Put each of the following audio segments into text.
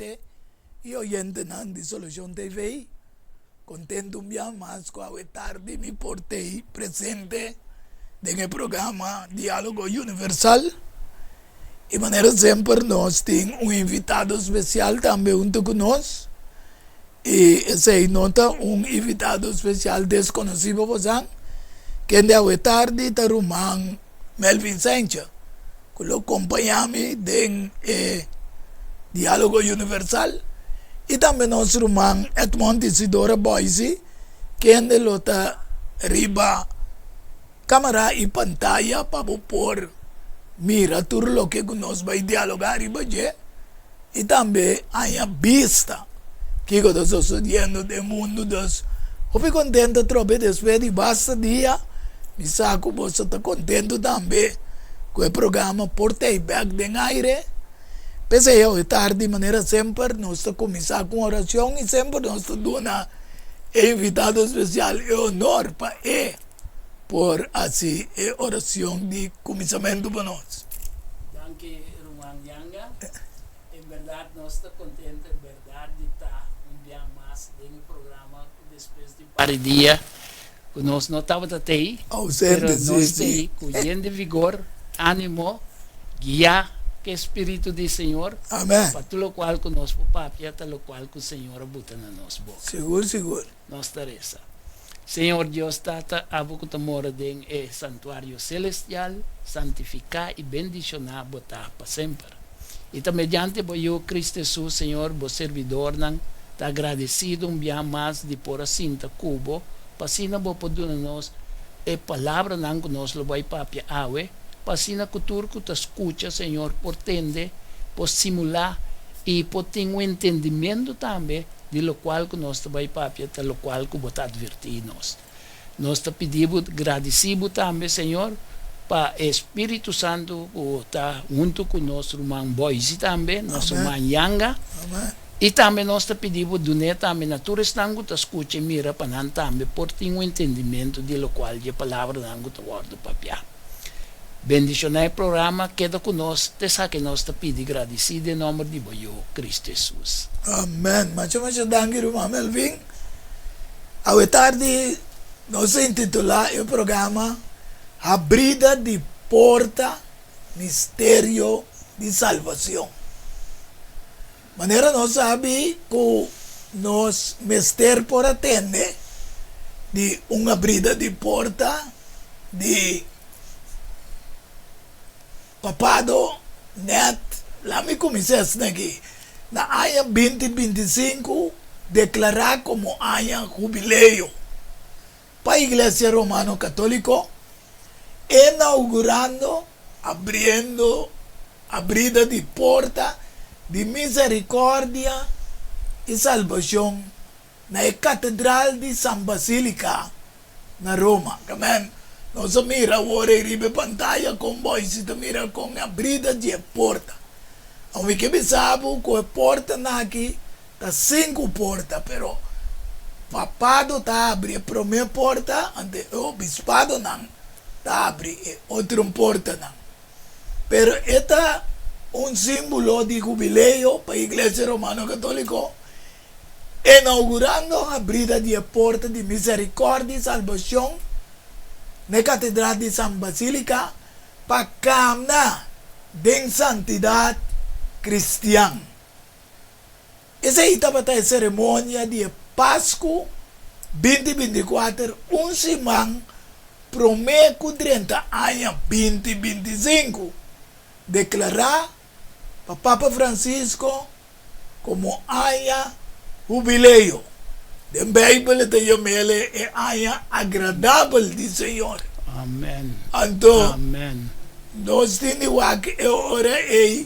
Televidente i oyentenan di Solucion TV. Contento un bia mas cu awe tardi mi por tei presente den e programa Dialogo Universal. Y manera semper nos tin un invitado special tambe hunto cu nos. Y esey no ta un invitado special desconoci pa bosan, kende awe tardi ta ruman Melvin Sanchez, cu lo compaña mi den e Dialogo Universal, y tambe nos ruman Edmond Isidora Boysie, kende lo ta riba camara y pantaya pa bo por mira tur loke cu nos bay dialoga riba dje y tambe haña bista kico ta sosodiendo den mundo. Dus hopi contento atrobe despues di basta dia. Mi sa cu boso ta contento tambe cu e programa por ta ey bek den aire. P'esey awe tardi manera semper nos ta cuminsa cu un oracion y semper nos ta duna e invitado especial e honor pa e por haci e oracion di cuminsamentu pa nos. Danki ruman Yanga. En berdad nos ta contento en berdad di ta un bia mas den e programa cu despues di par di dia cu nos no tabata tey, Ausente, pero si, nos si. tey cu yen di vigor, animo, guia cu e Spiritu di Señor Amen. pa tur locual cu nos por papia ta locual cu Señor a buta na nos boca. Sigur, sigur. Nos ta resa. Señor Dios Tata, abo ku ta mora den e santuario selestial, santifiká i bendishoná bo ta pa semper. I ta mediante bo Yu, Cristo Hesus, Señor, bo servidornan ta agradesido un biaha mas di por a sinta ku bo, pa asina bo por duna nos e palabranan ku nos lo bai papia awe, pa asina ku tur ku ta skucha, Señor, por tende, por simulá i por tin un entendimiento tambe Di lokual ku nos ta bai papia ta lokual ku bo ta atvertí nos. Nos ta pidi bo, gradisí bo tambe, Señor, pa e Spiritu Santu ku ta huntu ku nos ruman Boysi tambe, nos ruman Yanga. I tambe nos ta pidi bo dun'é tambe na tur esnan ku ta skucha i mira pa nan tambe por tin un entendimentu di lokual dje palabranan ku ta wòrdu papiá. Bendishoná e programa, keda ku nos te sa ke nos ta pidi gradisí den nòmber di bo Yu, Kristu Hesus. Amen. Masha masha danki ruman Melvin. Awe tardi nos a intitulá e programa Habrida di Porta, Misterio di Salvacion. Manera nos sabi ku nos mester por a tende di un abrida di porta di papado nèt, laat mi kuminsá esaki, na aña binti 25 deklará komo aña hubileo pa Iglesia Romano Katóliko, inaugurando, abriendo, Abrida di porta di misericordia i salbacion na e Catedral di San Basilica na Roma. Amen. Nos a mira awor ei riba e pantaya con boy si ta mira con e abrida di e porta. Aun mi ke bisa bo cu e portanan aki ta cinco porta, pero papado ta abri e prome porta, anto e obispadonan ta abri e otro portanan. Pero e ta un símbolo di hubileo pa Iglesia Romano Katóliko, inaugurando habrida di e porta di miserikòrdia i salbashon na e Katedral di San Basílika pa kamna den santidat kristian. Esei tabata e seremonia di e Pasku binti 24, un siman promé ku drenta aña binti 25, deklará pa Papa Francisco komo aña hubileo. Den Beibel e ta yam'el e aña agradabel di Señor. Amen. Anto Amen. nos tin di wak e ora ei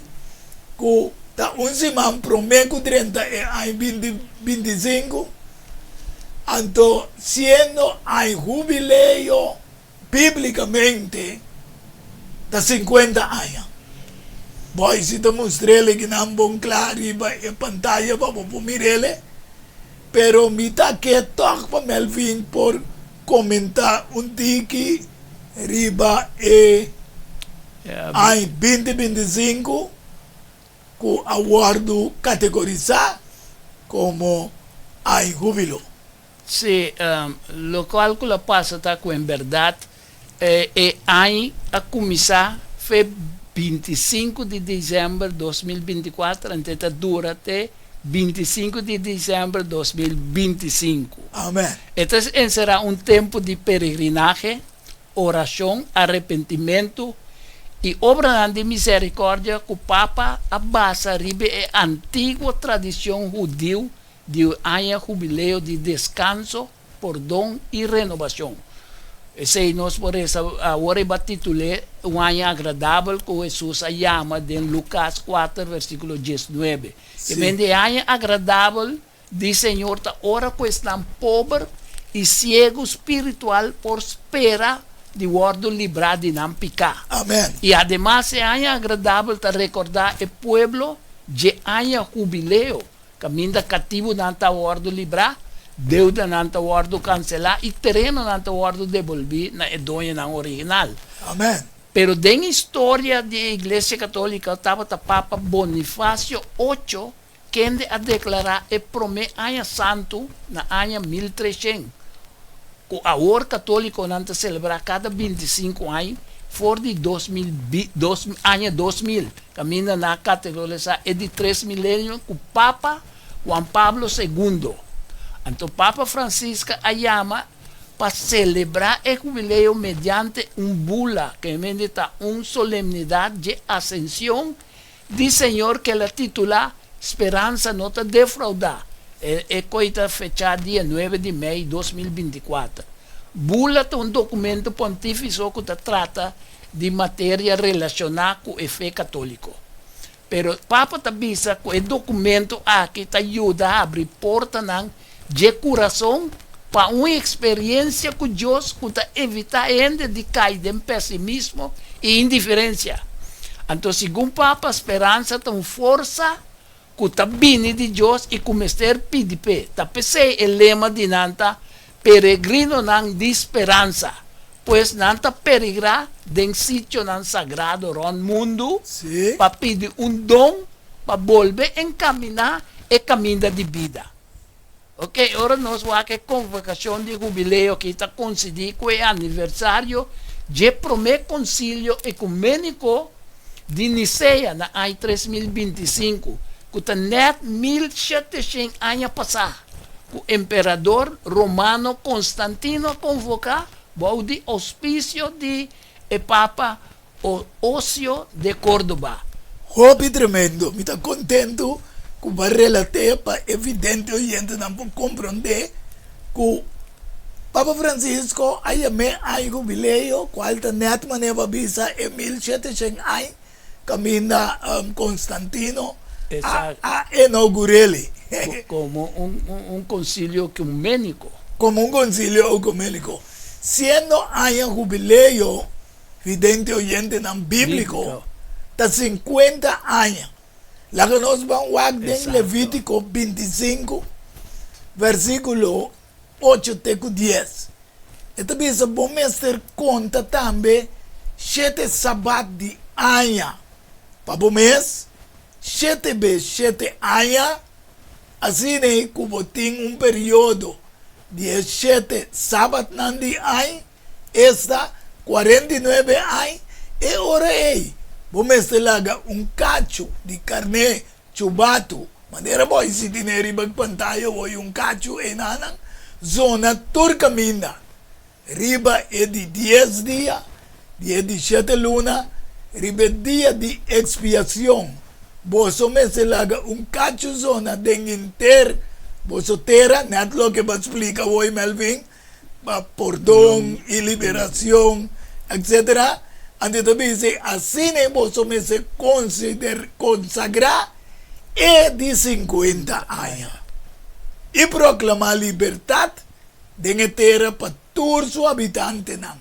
ku ta un siman promé ku drenta e aña binti 25, anto siendo aña hubileo bíblikamente ta 50 aña. Boy si ta mustr'el kinan bon kla riba e pantaya pa bo por mir'el, pero mi ta ke tòg pa Melvin por komentá un tiki riba e aña binti 25. ku a wòrdu kategorisá komo Aña Húbilo. Sí, lokual ku lo pasa ta ku en bèrdat e aña a kuminsá fe 25 di desèmber 2024 anto e ta dura te 25 di desèmber 2025. Amèn. E ta enserá un tempu di peregrinahe, orashon, arepentimentu i obranan di miserikòrdia ku Papa a basa riba e antiguo tradishon hudiu di aña hubileo di deskanso, pordon i renobashon. Esei nos por resa awor riba titul'é Un aña agradabel ku Hesus a yama den Lukas 4 versíkulo 19. E men di e aña agradabel di Señor ta ora ku esnan pober i siegu spiritual por spera di wòrdu librá di nan piká. Amèn. I ademas e aña agradabel ta rekordá e pueblo dje aña hubileo Kaminda katibunan ta wòrdu librá, deudanan ta wòrdu kanselá i terenonan ta wòrdu debolbí na e doñonan original. Amèn. Pero den historia di e Iglesia Katólika tabata Papa Bonifacio ocho kende a deklará e promé aña santu na aña 1300, ku awor katólikonan ta selebrá kada 25 aña for di 2000 dos aña 2000. Kaminda nan a kategorisá e di tres milenio ku Papa Juan Pablo Segundo. Anto Papa Francisco a yama pa selebrá e hubileo mediante un bula, ke mente ta un solemnidat dje Asension di Señor ke el a titulá Speransa no ta defraudá. E koi ta fechá dia 9 di mei 2024. Bula ta un dokumento pontífiso ku ta trata di materia relashoná ku e fe katóliko. Pero Papa ta bisa ku e dokumento aki ta yuda habri portanan dje kurason pa un eksperiensia ku Dios ku ta evitá hende di kai den pesimismo i indiferensia. Anto segun Papa, speransa ta un forsa ku ta bini di Dios i ku mester pidi p'e. Ta p'esei e lema di nan ta Peregrinonan di Speransa. Pues nan ta perigrá den sitionan sagrado rònt mundu pa pidi un don pa bolbe enkaminá e kaminda di bida. Oke, ora nos wak e konvokashon di hubileo aki ta konsidí ku e aniversario dje promé konsilio ekuméniko di Nisea na aña 3025, ku ta nèt 1700 aña pasá, ku emperador romano Konstantino a konvoká bou di ouspisio di e papa Osio de Córdoba. Hopi tremendo! Mi ta kontentu ku bo a relat'é pa e vidente oyentenan por komprondé ku Papa Francisco a yam'é aña hubileo, kual ta nèt manera bo a bisa e 1700 aña kaminda Constantino a inaugur'é. Komo un konsilio ekuméniko. Komo un konsilio ekuméniko. Siendo aña hubileo Vidente oyentenan bíbliko ta 50 aña. Laga nos ban wak den Levítiko 25, versíkulo 8 te ku 10. E ta bisa, Bo mester konta tambe shete sabat di aña pa bo mes, shete bes shete aña, asina ei ku bo tin un periodo di e shete sabatnan di aña. Esta 49 añ, e ora ei bo mester laga un kachu di karné chubatu, manera bo a hisi tine riba e pantaya hoy un kachu einanan, zona tur kaminda. Riba e di dies dia di e di shete luna, riba e dia di ekspiasion, boso mester laga un kachu zona den henter boso tera, nèt loke bo a splika hoy Melvin, pa pordon i liberacion, etc. Anto e ta bisa, asina boso mester consider, consagra e di 50 aña i proclama libertad den e tera pa tur su habitantenan.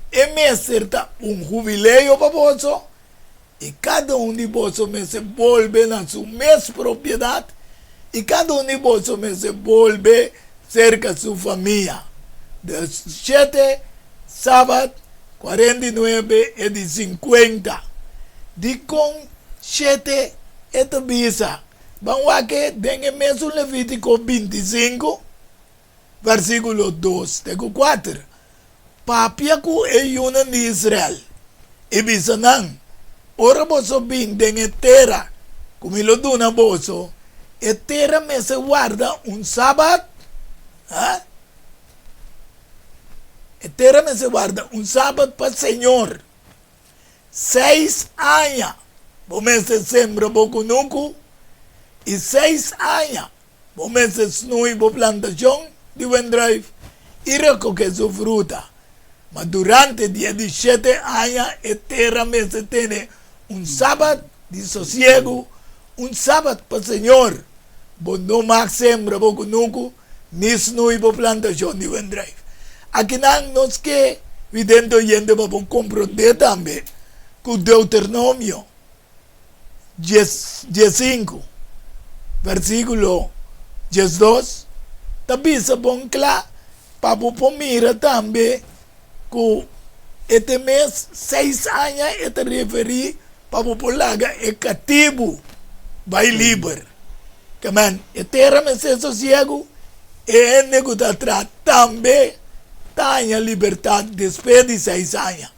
E mester ta un hubileo pa boso, i kada un di boso mester bolbe na su mes propiedat, i kada un di boso mester bolbe serka su famia. Dus shete sabat, 49 e di 50. Dikon shete? E ta bisa, Ban wak e den e mesun Levítiko 25, versíkulo 2 te ku 4. Papia ku e yunan di Israel i bisa nan, Ora boso bin den e tera ku mi lo duna boso, e tera mester warda un sabat, ha? E tera mester warda un sabat pa Señor. Seis aña bo mester sembra bo kunuku i seis aña bo mester snui bo plantashon di wendruif i rekoke su fruta. Ma durante di e di shete aña e tera mester tene un sabat di sosiegu, un sabat pa Señor. Bo no mag sembra bo kunuku ni snui bo plantashon di wendruif. Akinan nos ke vidente oyente pa bo komprondé tambe ku Deuternomio 15, versíkulo 12 ta bisa bon kla pa bo por mira tambe ku e te mes seis aña e ta referí pa bo por laga e katibu bai liber. Kemen, e tera mester sosiegu, e hende ku ta traha tambe ta haña libertat despues di seis aña.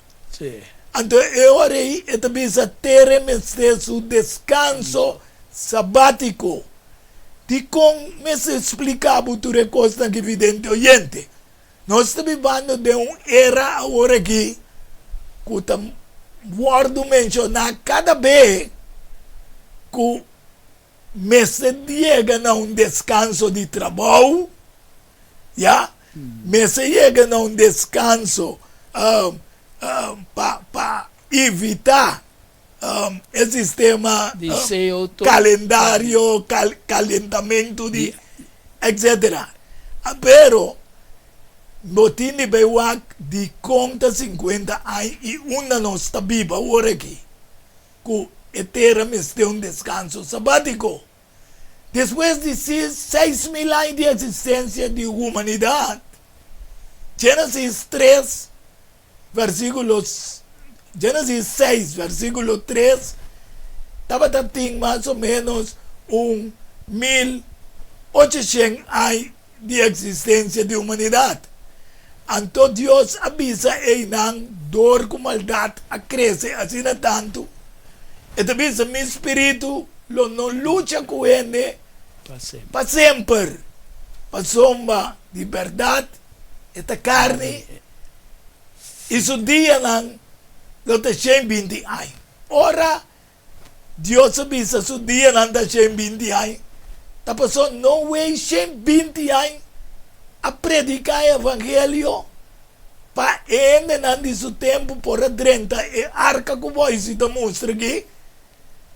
Anto e ora ei e ta bisa tera mester su deskanso sabátiko. Dikon mester splika bo tur e kosnan aki, vidente oyente? Nos ta bibando den un era awor aki ku ta wòrdu menshoná kada be ku mester yega na un deskanso di trabou, ya, mester yega na un deskanso pa pa evitá e sistema Di CO2. kalendario, kalentamentu di etcetera. Pero bo tin di bay wak dikon ta 50 aña i unda nos ta biba awor aki ku e tera mester un deskanso sabatiko. Despues di 6000 aña di eksistensia di humanidat, Genesis 3 versíkulo Génesis 6 versíkulo 3 tabata tin mas o ménos un 1800 aña di eksistensia di humanidat. Anto Dios a bisa einan dor ku maldat a krese asina tantu, e ta bisa, Mi spiritu lo no lucha ku hende pa semper, pasobra di bèrdat e ta karni i su dianan lo ta 120 aña. Ora Dios a bisa su dianan ta 120 aña, ta pasobra Noe 120 aña a prediká e evangelio pa e hendenan di su tempu por a drenta e arka ku Boise ta mustra aki.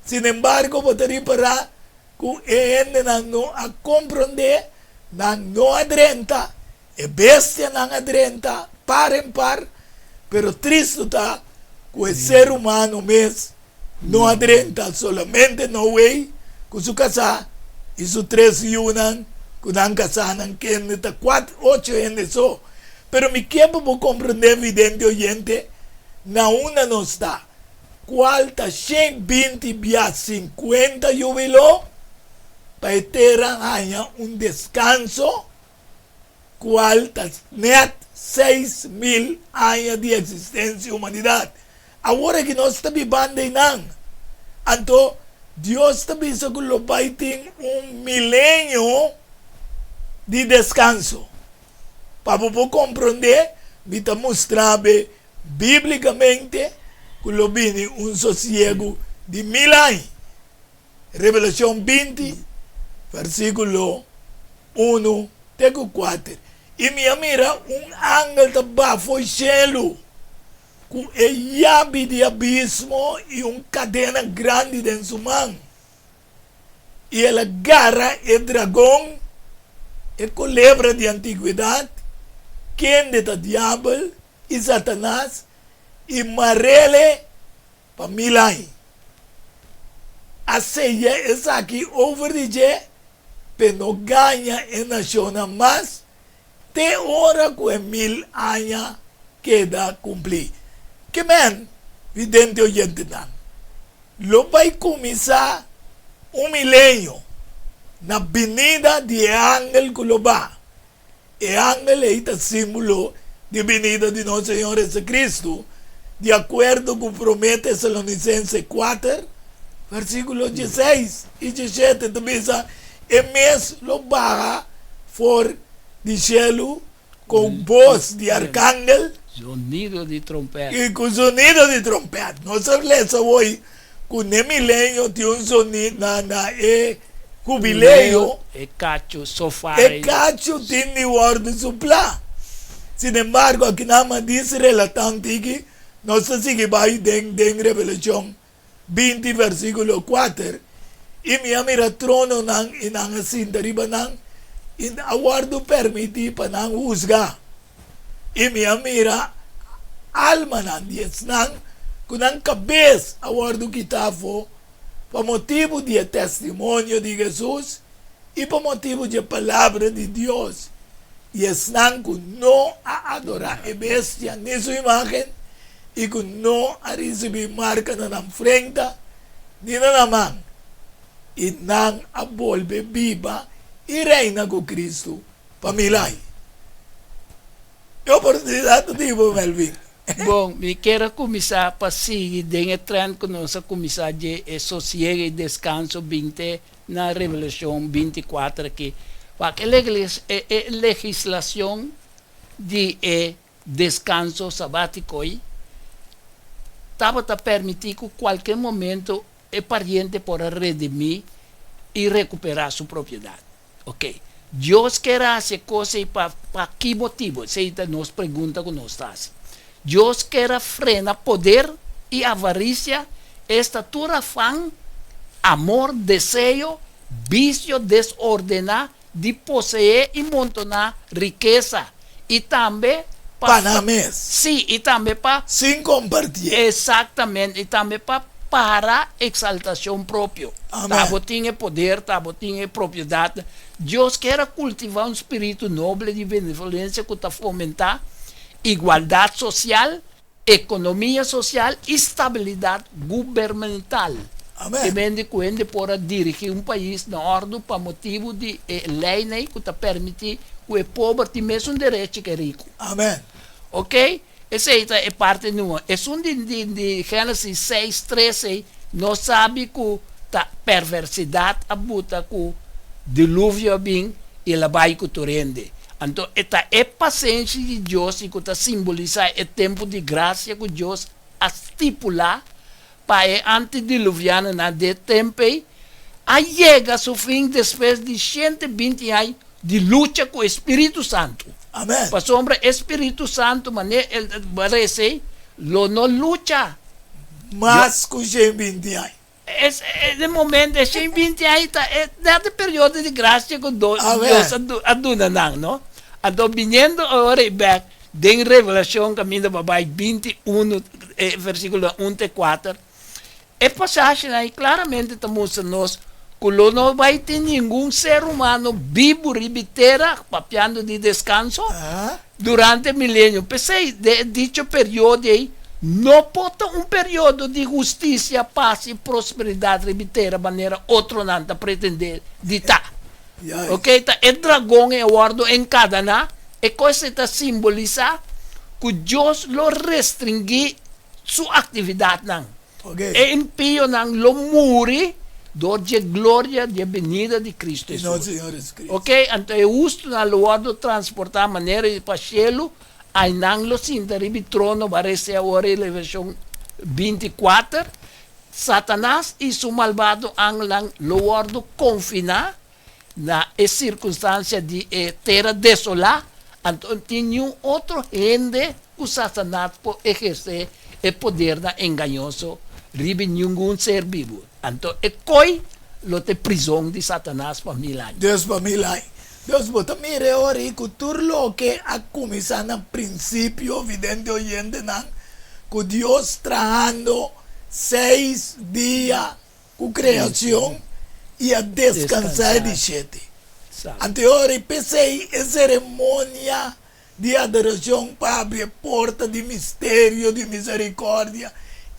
Sinembargo, bo ta ripará ku e hendenan no a komprondé, nan no a drenta, e bestianan a drenta par en par, pero tristu ta ku e ser humano mes no a drenta, solamente Noe ku su kasá i su tres yunan ku nan kasánan kende ta kuat ocho hende so. Pero mi ke pa bo komprondé, vidente oyente, na unda nos ta. Kual ta 120 bia 50 jubiló pa e tera haña un deskanso, kual ta nèt 6000 aña di eksistensia humanidat. Awor aki nos ta bibando einan. Anto Dios ta bisa ku lo bai tin un milenio di deskanso. Pa bo por komprondé, mi ta mustra bo Bíblikamente ku lo bini un sosiegu di mil aña. Revelashon 20, versíkulo 1 te ku 4. I mi a mira un angel ta baha fo'i shelu ku e yabi di abismo i un kadena grandi den su man. I el a gara e dragon, e kolebra di antigwedat, kende ta Diabel i Satanas, i mar'ele pa mil aña. A seya esaki over di dje p'e no gaña e nashonnan mas te ora ku e mil aña keda kumplí. Ke men, vidente oyentenan, lo bai kuminsá. Un milenio, na binida di e angel ku lo ba. E angel ei ta símbolo di binida di nos Señor Jesucristo, di akuerdo ku Promé Tesalonisense kuater, versíkulo dieseis i diesshete ta bisa, E mes lo baha for di shelu ku bos di arkangel. Zonido di trompèt. I ku zonido di trompèt. Nos a lesa awor ku n'e milenio tin un zonido na na e hubileo. E kachu sofar E kachu tin di wòrdu suplá. Sinembargo, akinan a dis relatá un tiki, nos ta sigui bai den den Revelashon 20 versíkulo 4, I mi a mira trononan i nan a sinta riba nan, i a wòrdu permití pa nan husga. I mi a mira almanan di esnan ku nan kabes a wòrdu kitá afó pa motibu di e testimonio di Hesus i pa motibu di e palabra di Dios, i esnan ku no a adorá e bestia ni su imágen i ku no a risibí marka na nan frenta ni na nan man, i nan a bolbe biba i reina ku Kristu pa mil aña. E oportunidat ta di bo, Melvin. Bon, mi kier a kuminsá pa sigui den e trend ku nos a kuminsá dje e sosiego i deskanso binte na Revelashon 24 aki. Wak e e legislashon di e deskanso sabátiko ei tabata permití ku kualke momento e pariente por a redimí i rekuperá su propiedat. Ok. Dios kier hasi e kos ei pa pa ki motibu? Esei ta nos pregunta ku nos ta hasi. Dios kier a frena poder i avarisia, esta tur afan, amor, deseo, bisio desordená di poseé i montoná rikesa, i tambe pa. Pa nan mes. Sí, i tambe pa. Sin kompartié. Exactamente, i tambe pa para exaltacion propio. Amen. Ta bo tin e poder, ta bo tin e propiedad. Dios kier a cultiva un spiritu noble di benevolencia cu ta fomenta igualdad social, economia social i stabilidad gubernamental. Amen. Te mende cu hende por a dirigi un pais na ordu pa motibu di e leynan cu ta permiti cu e pober tin mesun derechi cu e ricu. Amen. Ok? Esei ta e parti nua. Esun di di di Génesis seis trese nos sabi ku ta perversidat a buta ku diluvio a bin i el a bai ku tur hende. Anto e ta e pasenshi di Dios i ku ta simbolisá e tempu di grasia ku Dios a stipulá pa e antidiluvianonan di e tempu ei a yega su fin despues di 120 aña di lucha ku e Spiritu Santu. Amen. Pasobra e Spiritu Santu, manera el ta resa ei, lo no lucha. Mas ku 120 aña. Es, e momento, e 120 aña ta e net e periodo di grasia ku Dios a duna nan, no? Anto biniendo awor ei bek den Revelashon kaminda pa bai 21, e versíkulonan un te kuater, e pasashinan ei klaramente ta mustra nos ku lo no bai tin ningun ser humano bibu riba e tera, papiando di deskanso, durante e milenio. P'esei, den e dicho periodo ei, no por ta un periodo di hustisia, pas i prosperidat riba e tera manera otronan ta pretendé di ta. Ok, ta e dragon ei a wòrdu enkadaná, e kos ei ta simbolisá ku Dios lo restringí su aktividatnan. E impionan lo muri dor dje gloria di e benida di Kristu Hesus. Ok, anto e hustunan lo wòrdu transportá manera di pa shelu, ainan lo sinta riba e trono, bo a rese awor e Revelashon 24, Satanas i su malbado angelnan lo wòrdu konfiná na e sirkunstansia di e tera desolá, anto no tin niun otro hende ku Satanas por ehersé e podernan engañoso riba ningun ser bibu. Anto e koi lo ta e prizon di Satanas pa mil aña. Dios pa mil aña. Dios, bo ta mira e ora ei ku tur loke a kuminsá na prinsipio, vidente oyentenan, ku Dios trahando seis dia ku kreashon i a deskansá e di shete. Anto e ora ei p'esei e seremonia di adorashon pa habri e porta di misterio di miserikòrdia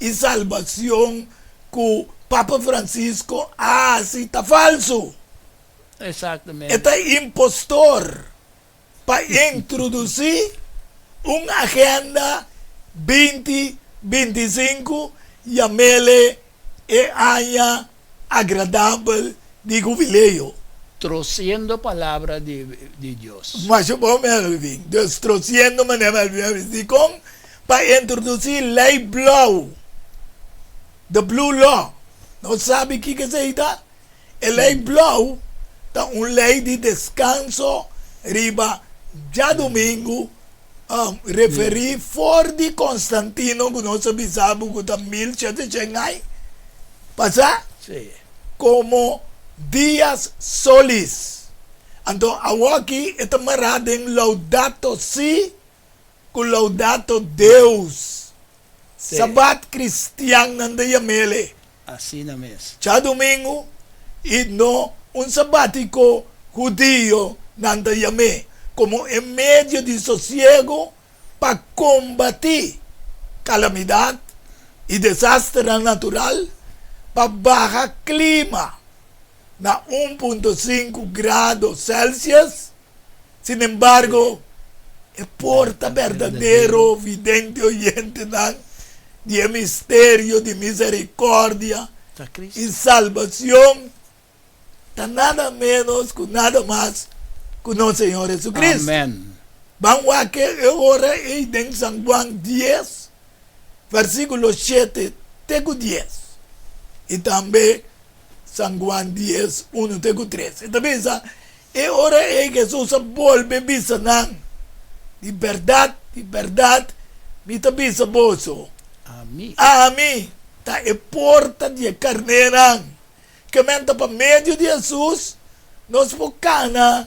i salbashon ku Papa Francisco a hasi ta falsu. Exactamente. E ta impostor pa introdusí un agenda 20 25 yamele e aña agradabel di hubileo. Trociendo palabra di di Dios. Masha bon Melvin. Dus trociendo manera Melvin a bisa. Dikon? Pa introdusí lei blou. The Blue Law. Nos sabi kiko esei ta? E lei blou ta un lei di deskanso riba djadumingu, referí for di Constantino ku nos a bisa bo ku ta 1700 aña pasá, komo dias solis. Anto awoki e ta mará den Laudato Si ku Laudato Deus. Sabat kristiannan ta yam'el. Asina mes. Djadumingu i no un sabatiko hudio nan ta yam'é, komo e medio di sosiego pa kombatí kalamidat i desasternan natural, pa baha klima na 1.5 grado Celsius. Sinembargo, e por ta berdadero vidente oyentenan di e misterio di misericordia y salbacion ta nada menos cu nada mas cu nos Señor Jesucristo. Amen. Ban wak e ora ei den San Juan 10, versiculo 7 te cu 10, y tambe San Juan 10, 1 te cu 3. E ta bisa, E ora ei Hesus a bolbe bisa nan, Di bèrdat, di bèrdat, mi ta bisa boso, Ami. Ami ta e porta di e karnénan. Ke men ta pa medio di Hesus nos por kana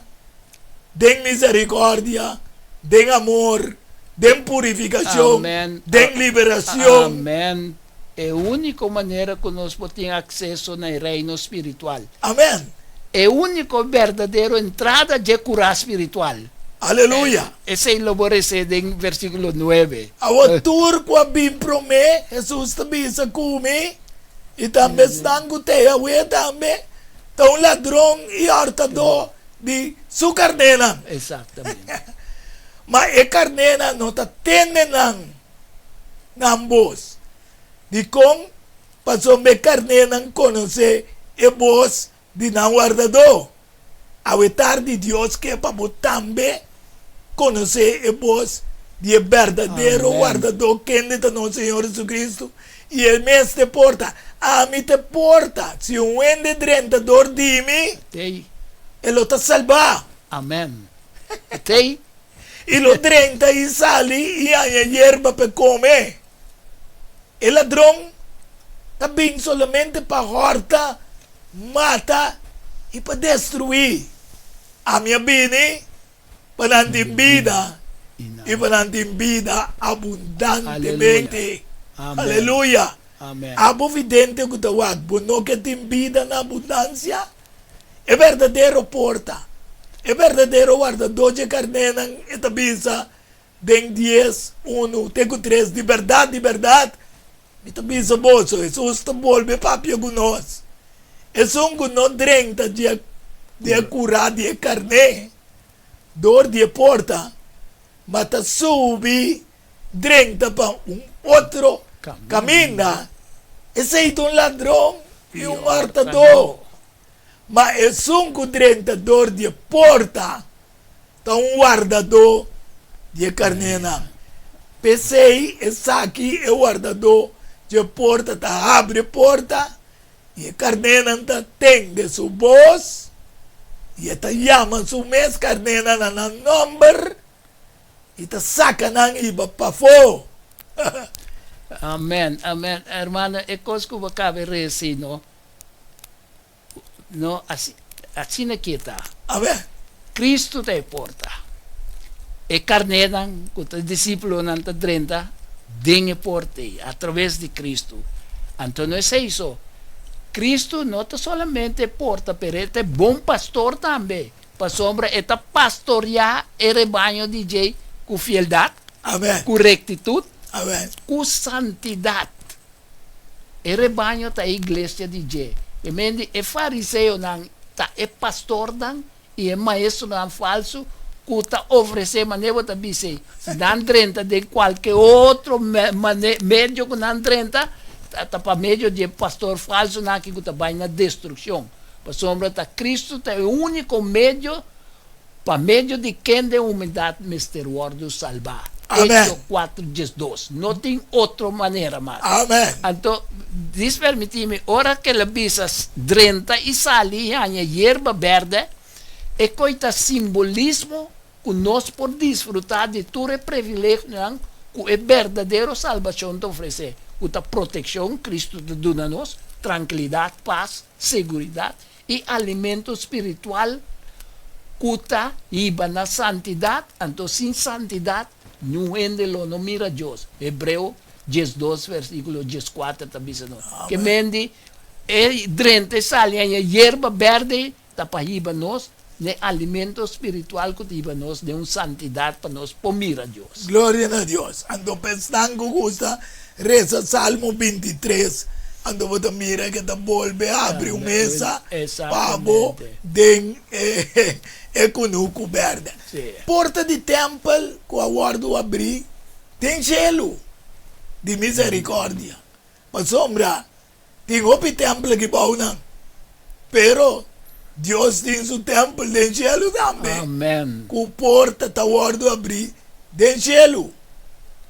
den miserikòrdia, den amor, den purifikashon, Amen. den liberashon. Amen. E úniko manera ku nos por tin akseso na e reino spiritual. Amen. E úniko berdadero entrada dje kurá spiritual. Aleluya. Esei lo bo resé den versíkulo nuebe. Awor tur ku a bin promé, Hesus ta bisa ku mi, i tambe esnan ku t'ei awe tambe, ta un ladron i hòrtadó di su karnénan. Eksaktamente. Ma e karnénan no ta tende nan. Nan bos. Dikon? Pasobra e karnénan konosé e bos di nan wardadó. Awe tardi Dios ke pa bo tambe konosé e bos di e berdadero wardadó kende ta nos Señor Jesucristo, i e mes ta e porta. Ami ta e porta. Si un hende drenta dor di mi, e lo ta salbá. Amen. T'ei. I lo drenta i sali i haña yerba pa e kome. E ladron ta bin solamente pa hòrta, mata i pa destruí. Ami a bini pa nan tin bida i pa nan tin bida abundantemente. Aleluya! Abo vidente ku ta wak, bo no ke tin bida na abundansia? E berdadero porta, e berdadero wardadó dje karnénan, e ta bisa den 10, 1 te ku 3, Di bèrdat, di bèrdat, mi ta bisa boso, Hesus ta bolbe papia ku nos, Esun ku no drenta dje di e kurá di e karné dor di e porta, ma ta subi drenta pa un otro kaminda, esei ta un ladron i un hòrtadó. Ma esun ku drenta dor di e porta ta un wardadó di e karnénan. P'esei esaki e wardadó dje porta ta habri e porta, i e karnénan ta tende su bos, i e ta yama su mes karnénan na nan nòmber, i ta saka nan hiba pafó. Amen, amen. Hermano, e kos ku bo kabe resi no, no asi, asina ki e ta. Amen. Kristu ta e porta. E karnénan ku ta disípulonan ta drenta den e porta ei, atraves di Kristu. Anto no esei so. Kristu no ta solamente e porta, pero e ta e bon pastor tambe. Pasobra e ta pastoriá e rebaño di dje ku fieldat, Amen. ku rektitut, Amen. ku santidat. E rebaño ta e iglesia di dje. Ke men di e fariseonan ta e pastornan i e maestronan falsu ku ta ofresé manera bo ta bisa ei. Si nan drenta den kualke otro medio ku nan drenta, ta pa medio di e pastor falsunan aki ku ta bai na destrukshon. Pasobra ta Kristu ta e úniko medio pa medio di kende humandat mester wòrdu salbá. Amen. Echo kuater diesdos. No tin otro manera mas. Amen. Anto, Dios permití mi, ora ku el a bisa drenta i sali i haña yerba bèrdè, e koi ta simbolismo ku nos por disfrutá di tur e privilegionan ku e berdadero salbashon ta ofresé, ku ta protekshon, Kristu ta duna nos, trankilidat, pas, seguridat i alimento spiritual ku ta hiba na santidat, anto sin santidat niun hende lo no mira Dios. Hebreo 12 versíkulo 14 ta bisa nos. Ke men di e drenta e sali haña yerba bèrdè ta pa hiba nos n'e alimento spiritual ku ta hiba nos den un santidat pa nos por mira Dios. Gloria na Dios. Anto pa esnan ku gusta resa Salmo 23, anto bo ta mira ke ta bolbe habri un mesa pa bo den e kunuku bèrdè. Porta di tèmpel ku a wòrdu habrí den shelu di miserikòrdia. Pasobra Tin hopi tèmpel aki bou nan, pero Dios tin su tèmpel den shelu tambe. Amen. Ku porta ta wòrdu abrí den shelu,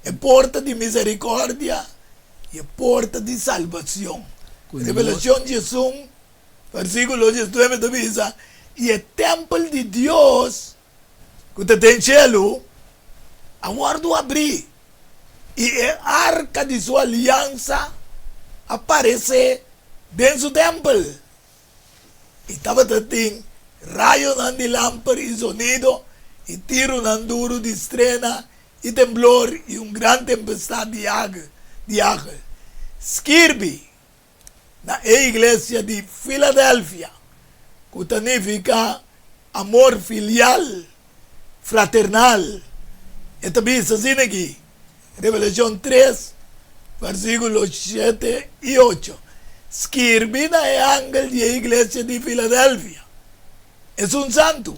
e porta di miserikòrdia i e porta di salbacion. Ku nos. Revelashon 11, versíkulo 19 ta bisa, I e tèmpel di Dios ku ta den shelu a wòrdu abrí. i e arka di su aliansa a paresé den su tèmpel. I tabata tin rayonan di lamper i zonido, i tirunan duru di strena, i temblor, i un gran tempestat di hagel. Skirbi na e iglesia di Filadelfia, ku ta nifiká amor filial, fraternal. E ta bisa asina aki, Revelashon tres, versíkulo shete i ocho, Skirbi na e angel di e iglesia di Filadelfia, Esun santu,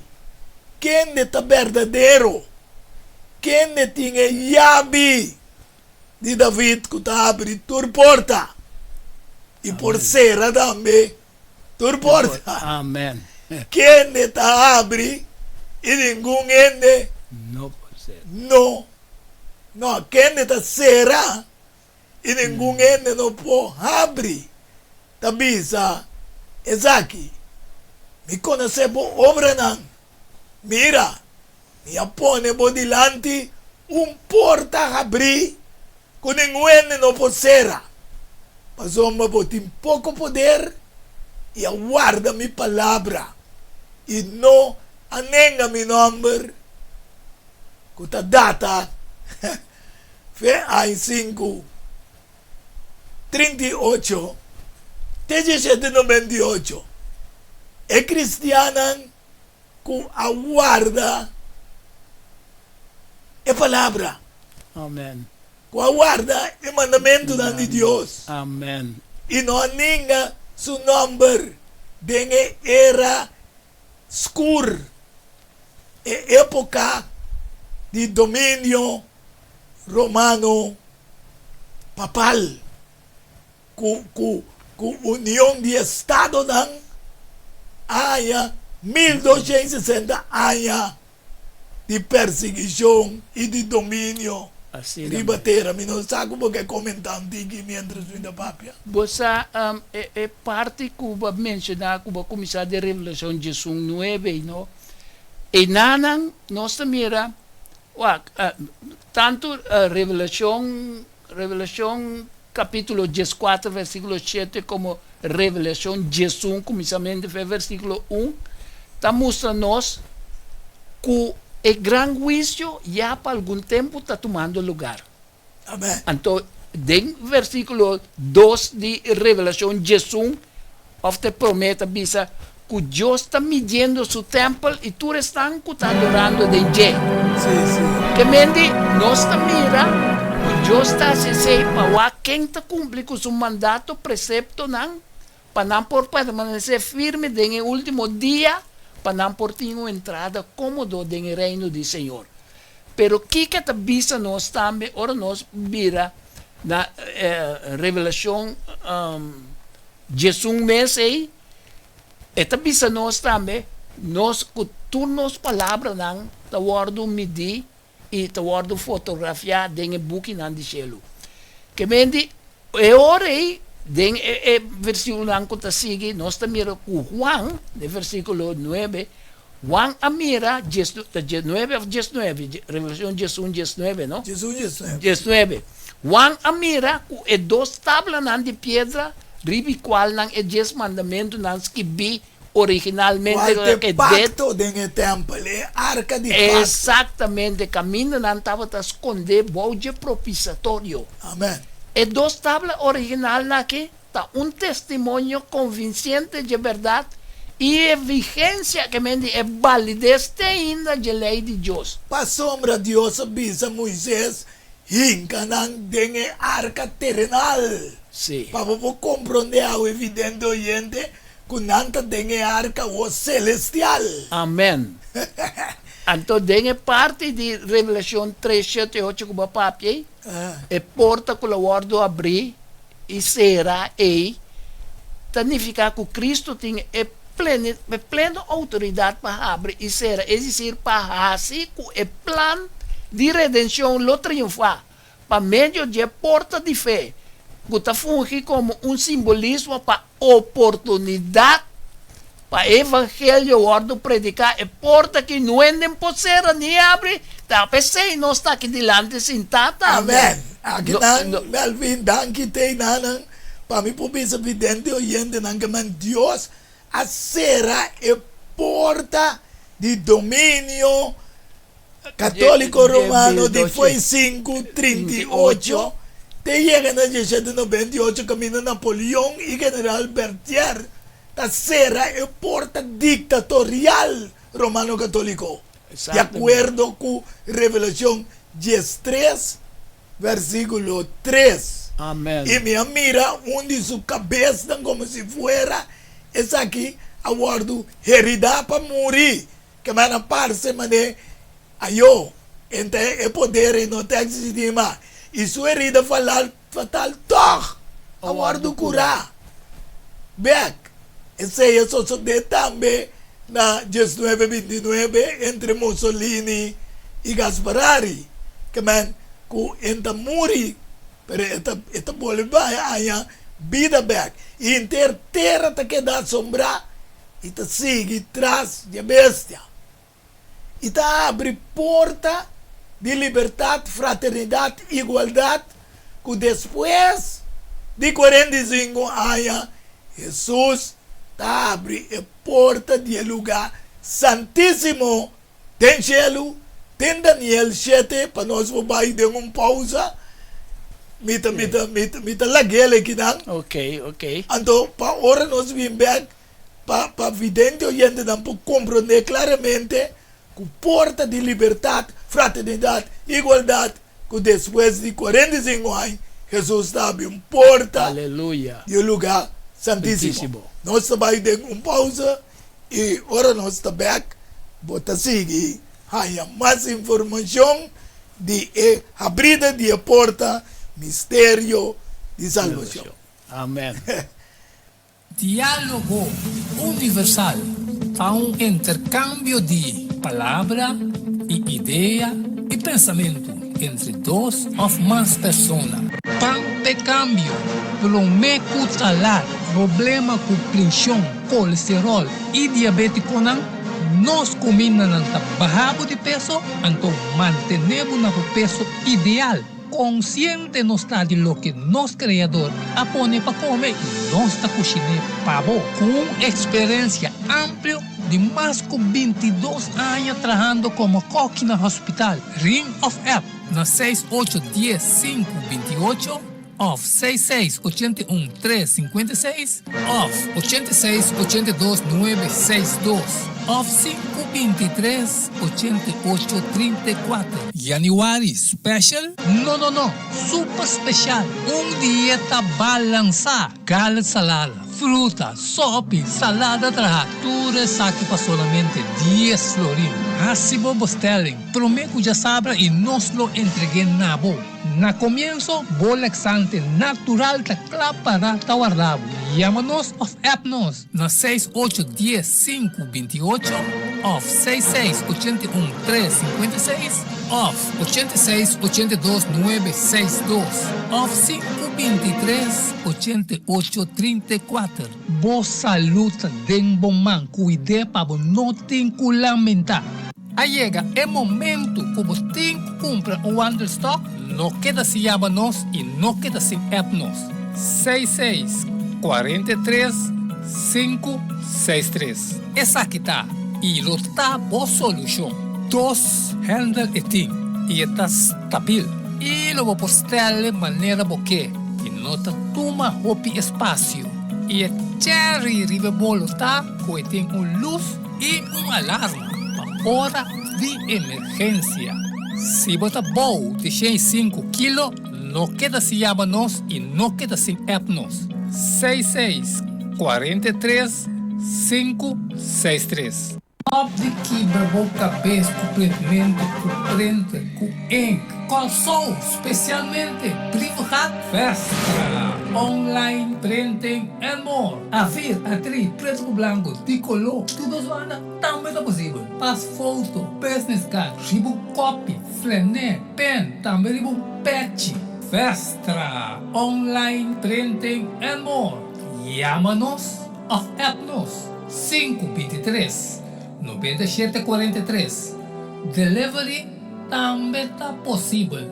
kende ta berdadero, kende tin e yabi di David ku ta habri tur porta i por sera tambe tur porta. Amen. Kende ta habri i ningun hende No por sera. No, no, kende ta sera i ningun hende no por habri, ta bisa esaki, Mi konosé bo obranan. Mira, Mi a pone bo dilanti un porta habrí ku ningun hende no por sera, pasobra bo tin poko poder i a warda mi palabra i no a nenga mi nòmber, ku ta data fe aña sinku 38 te diesshete 98. E kristiannan Ku a warda e palabra. Amen. Ku a warda e mandamentunan di Dios. Amen. I no a ninga su nòmber den e era skur, e époka di dominio romano papal. Ku ku ku Union di Estadonan aña 1260 aña di persiguishon i di dominio Asina riba mes. tera. Mi no sa ku bo ke komentá un tiki miéntras mi ta papia. Bo sa e e parti ku bo a menshoná ku bo a kuminsá den Revelashon 11, nuebe, no? Einanan nos ta mira, wak, tantu Revelashon Revelashon kapítulo 14 versíkulo 7 komo Revelashon 11 kuminsamentu fe versíkulo 1 ta mustra nos ku e gran huisio ya pa algun tempu ta tumando lugar. Amèn. Anto den versíkulo 2 di Revelashon 11 òf ta e promé ta bisa ku Dios ta midiendo su tèmpel i tur esnan ku ta adorando den dje. Sí, sí. Ke men di nos ta mira ku Dios ta hasi esei pa wak ken ta kumpli ku su mandato, preseptonan, pa nan por permanesé firme den e último dia, pa nan por tin un entrada kómodo den e Reino di Señor. Pero kiko ta bisa nos tambe ora nos bira na Revelashon 11 mes ei? E ta bisa nos tambe nos ku tur nos palabranan ta wòrdu midí i ta wòrdu fotografiá den e bukinan di shelu. Ke men di, e ora ei, den e e versíkulonan ku ta sigui, nos ta mira ku Juan, den versíkulo nuebe, Juan a mira, djes, ta djesnuebe òf djesnuebe? Revelashon 11, 19, no? 11, 19. 19. Juan a mira ku e dos tablanan di piedra riba i kualnan e Dies Mandamentunan skibí originalmente Kual ta e pakto den e tèmpel, e arka di pakto. Eksaktamente, kaminda nan tabata skondé bou dje propisiatorio. Amèn. E dos tabla originalnan aki ta un testimonio konvinsente dje bèrdat i e vigensia, ke men di e balides te ainda dje lei di Dios. Pasobra Dios a bisa Moises, Hinka nan den e arka terenal. Sí. Pa bo por komprondé awe, vidente oyente, ku nan ta den e arka awor selestial. Amèn. Anto den e parti di Revelashon tres, shete i ocho ku bo a papia ei, e porta ku lo wòrdu abrí i sera ei ta nifiká ku Kristu tin e pleni e pleno outoridat pa habri i sera, es desir, pa hasi ku e plan di redenshon lo triunfá pa medio dje porta di fe, ku ta fungi komo un simbolismo pa oportunidat pa e evangelio wòrdu prediká, e porta ki nuenden por sera ni habri, ta p'esei nos ta aki dilanti sintá tambe. Amèn. Akinan, Melvin, danki te inanan pa mi por bisa vidente oyentenan ke men Dios a sera e porta di dominio Katóliko Romano di foi 538 te yega na 1798 kaminda Napoleon i General Berthier ta sera e porta diktatorial Romano Katóliko, di akuerdo ku Revelashon 13 versíkulo 3. Amen. I mi a mira un di su kabesnan komo si fuera esaki a wòrdu heridá pa muri. Ke manda parse man'é ayó, enta e poder ei no ta eksistí mas, i su herida falal fatal tòg a wòrdu kurá bèk. Esei a sosodé tambe na diesnuebe bintinuebe entre Mussolini i Gasparari, ke men ku enta muri, pero e ta e ta bolbe bai haña bida bèk, i henter tera ta keda asombrá. I ta sigui tras dje bestia. I ta habri porta di libertat, fraternidat, igualdat, ku despues di 45 aña Hesus ta habri e porta di e lugá santísimo den shelu, den Daniel shete, pa nos por bai den un pousa, mi ta mi ta mi ta mi ta lag'el ekinan. Ok, ok. Anto pa ora nos bin bek pa pa vidente oyentenan por komprondé klaramente ku porta di libertat, fraternidat, igualdat ku despues di 45 aña Hesus ta habri un porta Aleluya. di e lugá santísimo. Santísimo. Nos ta bai den un pousa I ora nos ta bek, bo ta sigui haña mas informashon di e habrida di e porta misterio di salbashon. Amen. Diálogo Universal ta un interkambio di palabra i idea i pensamentu entre dos òf mas persona. Pan p'e kambio, promé ku ta lat. Problema ku prenshon, kolesteròl i diabétikonan, nos kumindanan ta baha bo di peso, anto mantené bo na bo peso ideal. Konsiente nos ta di loke nos Kreador a pone pa kome i nos ta kushiné pa bo. Ku un eksperensia amplio di mas ku 22 aña trahando komo kòki na hospital, ring òf app na 6 8 10 5 28. òf seis seis 81 tres 56 òf 86 82 nuebe seis dos òf sinku 23 88 34. Januari special? No no no, super special! Un dieta balansá, garlic salada, fruta, sopi, salada traha, tur esaki pa solamente dies florin. Hasi bo bestelling prome ku djasabra i nos lo entreg'é na bo. Na komienso, bo laxante natural ta kla para ta warda bo. Yama nos òf app nos na seis ocho dies sinku 28 òf seis seis 81 tres 56 òf 86 82 nuebe seis dos òf sinku 23 88 34. Bo salud ta den bo man, kuid'é pa bo no tin ku lamentá. A yega e momento ku bo tin ku kumpra un wandelstok? No keda sin yama nos i no keda sin app nos. Seis seis 43 sinku seis tres. Esaki ta i lo ta bo solushon. Dos handle e tin i e ta stabil i lo bo por stèl'e manera bo ke i no ta tuma hopi espasio. I e cherry riba e bolo ta ku e tin un lus i un alarma pa ora di emergensia. Si bo ta bou di 105 kilo, no keda sin yama nos i no keda sin app nos. Seis seis 43 sinku seis tres. Stop di kibra bo kabes ku printmentu, ku printer, ku ink. Kòrsou, spesialmente Brievengat, Vestra, online printing and more. A-vier, A-drie, pretu ku blanku, di koló, tur dos banda tambe ta posibel. Pas foto, business card, riba un kopi, flené, pen, tambe riba un pechi. Vestra, online printing and more. Yama nos òf app nos, sinku 23, 97 43. Delivery tambe ta posibel.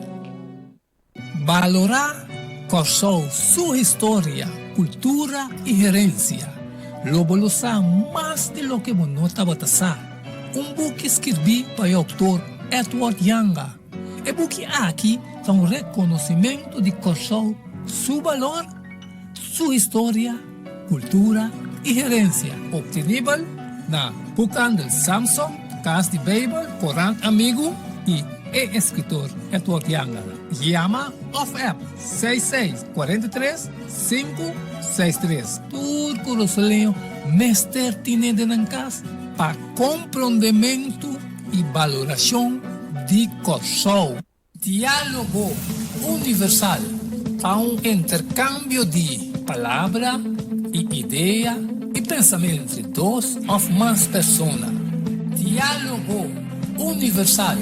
Balorá Kòrsou su historia, kultura i herensia. Lo bo lo sa mas di loke bo no tabata sa. Un buki skirbí pa e outor Edward Janga. E buki aki ta un rekonosimentu di Kòrsou su balor, su historia, kultura i herensia. Optenibel na Boekhandel Samson, Kas di Beibel, Korant Amigu i e eskritor Edward Janga. Yama òf app seis seis 43 sinku seis tres. Tur Kurasoleño mester tine den nan kas pa komprondementu i balorashon di Kòrsou. Diálogo Universal ta un interkambio di palabra i idea i pensamentu entre dos òf mas persona. Diálogo Universal,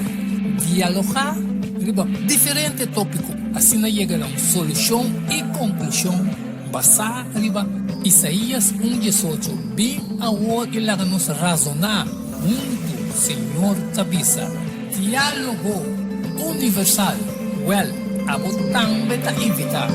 dialogá riba diferente tópiko, asina yega na un solushon i konklushon basá riba Isaías un 18, Bin awor i laga nos razoná huntu, Señor ta bisa. Diálogo Universal, Wèl, abo tambe ta invitá.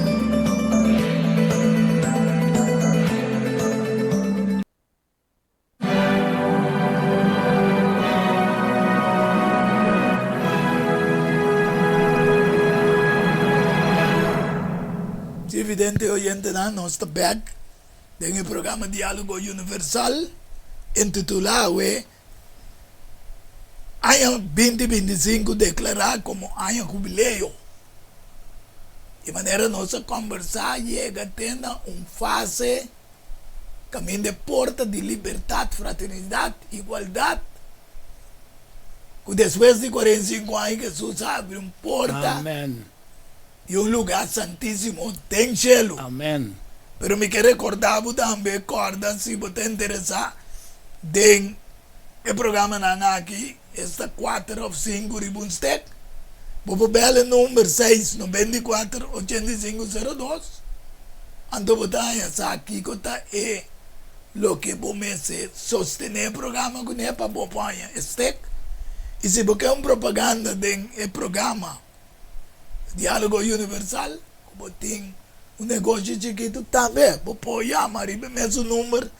Televidente oyentenan, nos ta bèk den e programa Diálogo Universal intitulá awe Aña 2025 deklará komo aña hubileo. Di manera nos a kòmbersá yega te na un fase kaminda e porta di libertat, fraternidat, igualdat, ku despues di 45 aña Hesus a habri un porta di un lugá santísimo den shelu. Pero mi ke rekordá bo tambe, kòrda si bo ta interesá den e programanan aki, esta kuater òf sinku riba un stek, bo por bèl e number seis 94 85 02, anto bo ta haña sa kiko ta e loke bo mester sostené e programa kuné pa bo por haña e stek. I si bo ke un propaganda den e programa Diálogo Universal, ku bo tin un negoshi chikitu tambe bo por yama riba e mesun number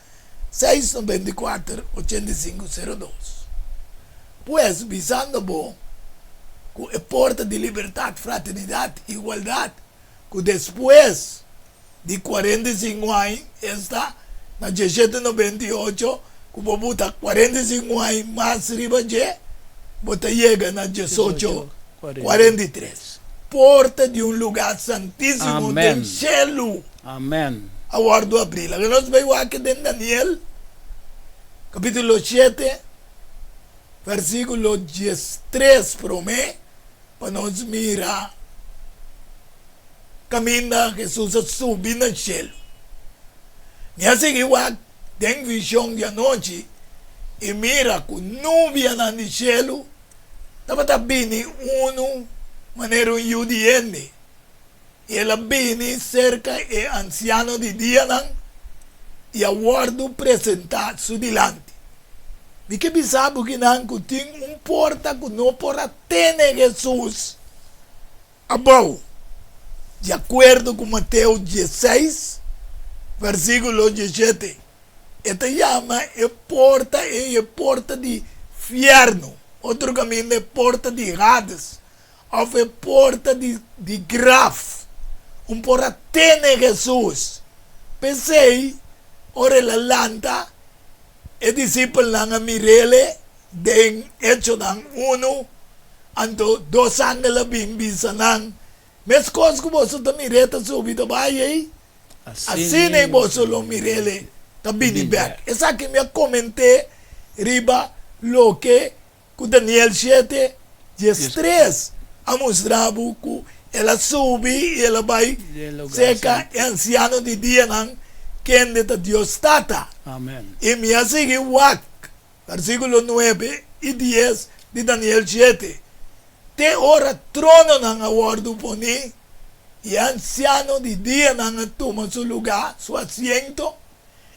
seis 94 85 02. Pues bisando bo ku e porta di libertat, fraternidat, igualdat. ku despues di 45 aña, esta na 1798, ku bo buta 45 aña mas riba dje, bo ta yega na 1843. Porta di un lugá santísimo den Amen. shelu Amen. a wòrdu abrí. Laga nos bai wak den Daniel kapítulo 7, versíkulo 13 promé, pa nos mira kaminda Hesus a subi na shelu. Mi a sigui wak den vishon di anochi i mira ku nubianan di shelu tabata bini unu manera un yu di hende, i el a bini serka e ansiano di dianan i a wòrdu presentá su dilanti. Mi ke bisa bo kinan ku tin un porta ku no por a tene Hesus abou, di akuerdo ku Mateo 16, versíkulo 17. E ta yama e porta ei e porta di fièrnu, otro kaminda e porta di Hades òf e porta di di graf. Un por a tene Hesus. P'esei, ora el a lanta, e disipelnan a mir'el den Echonan unu, anto dos angel a bin bisa nan, Meskos ku boso ta mir'é ta subi ta bai ei, Asina ei boso lo mir'El ta bini bek. Esaki mi a koment'é riba loke ku Daniel shete, 13 a mustra bo ku el a subi i el a bai serka e ansiano di dianan, kende ta Dios Tata. I mi a sigui wak Versíkulo nuebe i dies di Daniel shete, Te ora trononan a wòrdu poní i e ansiano di dianan a tuma su lugá, su asiento,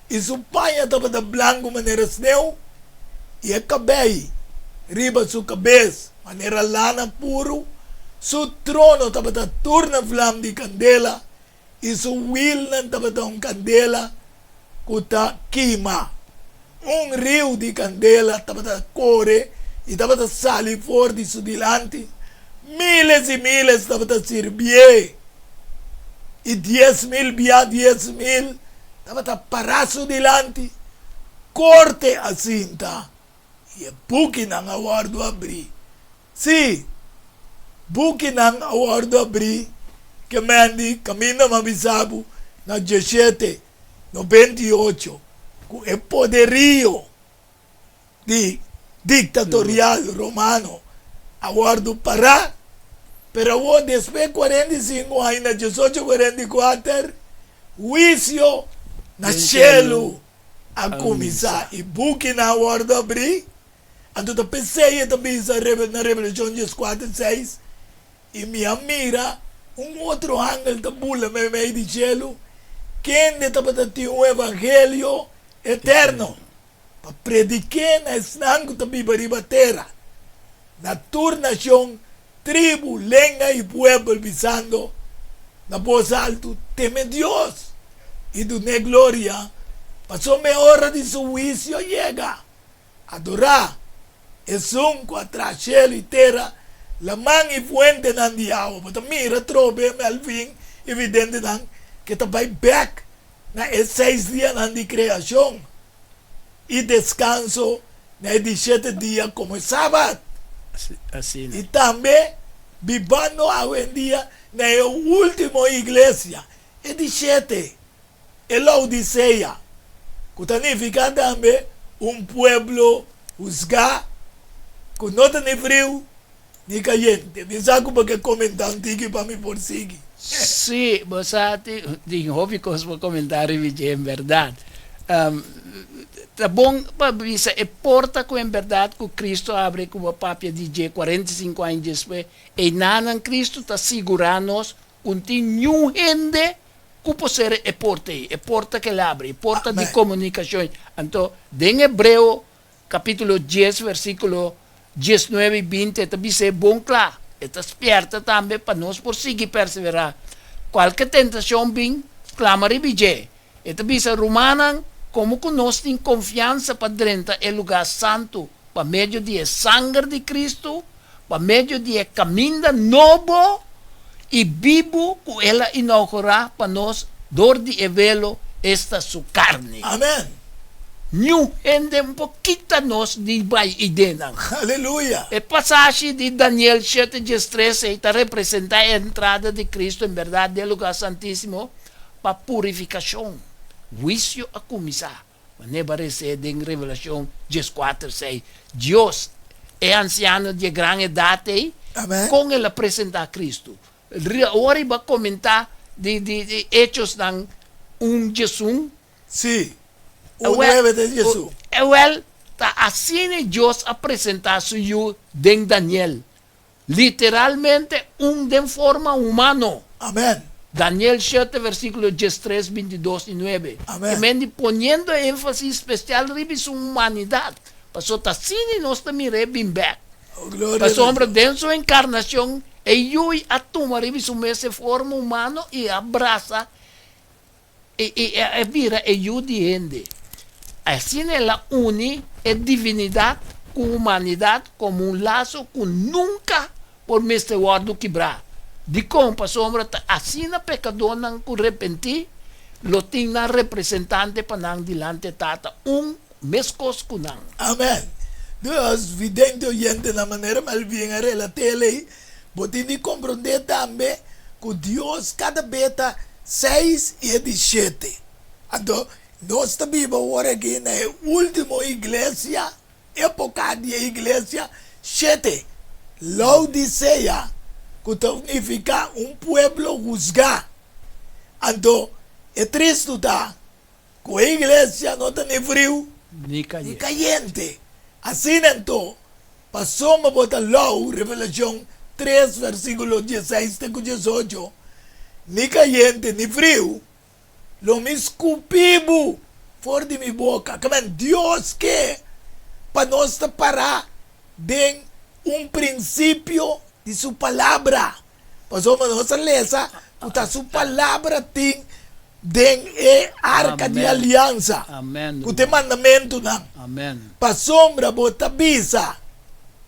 i su paña tabata blanku manera sneu, i e kabei riba su kabes manera lana puru, su trono tabata tur na vlam di kandela, i su wilnan tabata un kandela ku ta kima. Un riu di kandela tabata kore i tabata sali for di su dilanti. Miles i miles tabata sirbié, i 10,000 bia 10,000 tabata pará su dilanti. Korte a sinta, i e bukinan a wòrdu abrí. Sí, bukinan a wòrdu abrí ke men di kaminda m'a bisa bo na dieshete 98 ku e poderio di diktatorial romano a wòrdu pará, pero awor despues 45 aña na 1844 huisio na shelu a kuminsá i bukinan a wòrdu abrí. Anto ta p'esei e ta bisa na Revelashon 14, 6, I mi a mira un otro angel ta bula meimei di shelu, kende tabata tin un evangelio eterno pa predik'é na esnan ku ta biba riba tera, na tur nashon, tribu, lenga i puebel, bisando na bos altu, Teme Dios i dun'é gloria, pasobra e ora di su huisio a yega. Adorá Esun ku a traha shelu i tera, laman i fuentenan di awa. Bo ta mira trobe, Melvin i videntenan, ke ta bai bèk na e seis dianan di kreashon i deskanso na e di shete dia komo e Sabat. Asina. I tambe bibando awendia na e último iglesia, e di shete. E Laodisea, ku ta nifiká tambe un pueblo husgá ku no ta ni friu ni kayente. Mi sa ku bo ke komentá un tiki pa mi por sigui. Sí, bo sa tin hopi kos pa komentá riba dje, en bèrdat. Ta bon pa bisa e porta ku en bèrdat ku Kristu a abri ku bo papia di dje 45 aña despues, einanan Kristu ta sigurá nos ku no tin niun hende Ku por ser e porta ei? E porta ku el abri, e porta di Amén. komunikashon. Anto, den Hebreo kapítulo 10, versíkulo 19 i 20, e ta bisa e bon kla. E ta spièrta tambe pa nos por sigui perseverá. Kualke tentashon bin, klama riba dje. E ta bisa, Rumannan, komo ku nos tin konfiansa pa drenta e lugá santu pa medio di e sanger di Kristu, pa medio di e kaminda nobo i bibu ku el a inougurá pa nos dor di e velo, esta su karni. Amen. Niun hende no por kita nos di bai idenan. Aleluya. E pasashi di Daniel shete diestres ei ta representá e entrada di Kristu en bèrdat den e lugá santísimo pa purifikashon. Huisio a kuminsá. Manera bo a resé den Revelashon dieskuater sei, Dios, e ansiano di e gran edat ei, Amen. kon el a presentá Kristu? Ora i bo a komentá di di Echosnan un diesun. Sí, un nuebe den diesun. Ewel, ta asina Dios a presentá su Yu den Daniel. Literalmente un den forma humano. Amen. Daniel shete versíkulo diestres, bintidos i nuebe. Amen. E men di poniendo énfasis spesial riba su humanidat, pasobra ta asina nos ta mir'é bin bèk. Oh, gloria na Pasobra Dios. den su enkarnashon e Yu a tuma riba su mes e forma humano i a brasa I i a bira e Yu di hende. Asina el a uni e divinidat ku humanidat komo un laso ku nunka por mester wòrdu kibrá. Dikon? Pasobra ta asina pekadónan ku repentí lo tin nan representante pa nan dilanti e Tata, un meskos ku nan. Amen. Dios, vidente oyente, na manera Melvin a relat'é elei, bo tin di komprondé tambe ku Dios kada be ta Seis i e di shete. Anto, nos ta biba awor aki na e ultimo iglesia, epoka di e iglesia, shete, Laodisea, ku ta nifiká un pueblo husgá. Anto, e tristu ta ku e iglesia no ta ni friu Ni ni kayente. Asina anto, pasobra bo ta lou, Revelashon tres versíkulo dieseis te ku diesocho, ni kayente ni friu, lo mi skupi bo for di mi boka. Kimen Dios ke pa nos ta pará den un prinsipio di su Palabra. Pasobra nos a lesa ku ta su Palabra tin den e arka di aliansa, ku ta e mandamentunan. Pasobra bo ta bisa,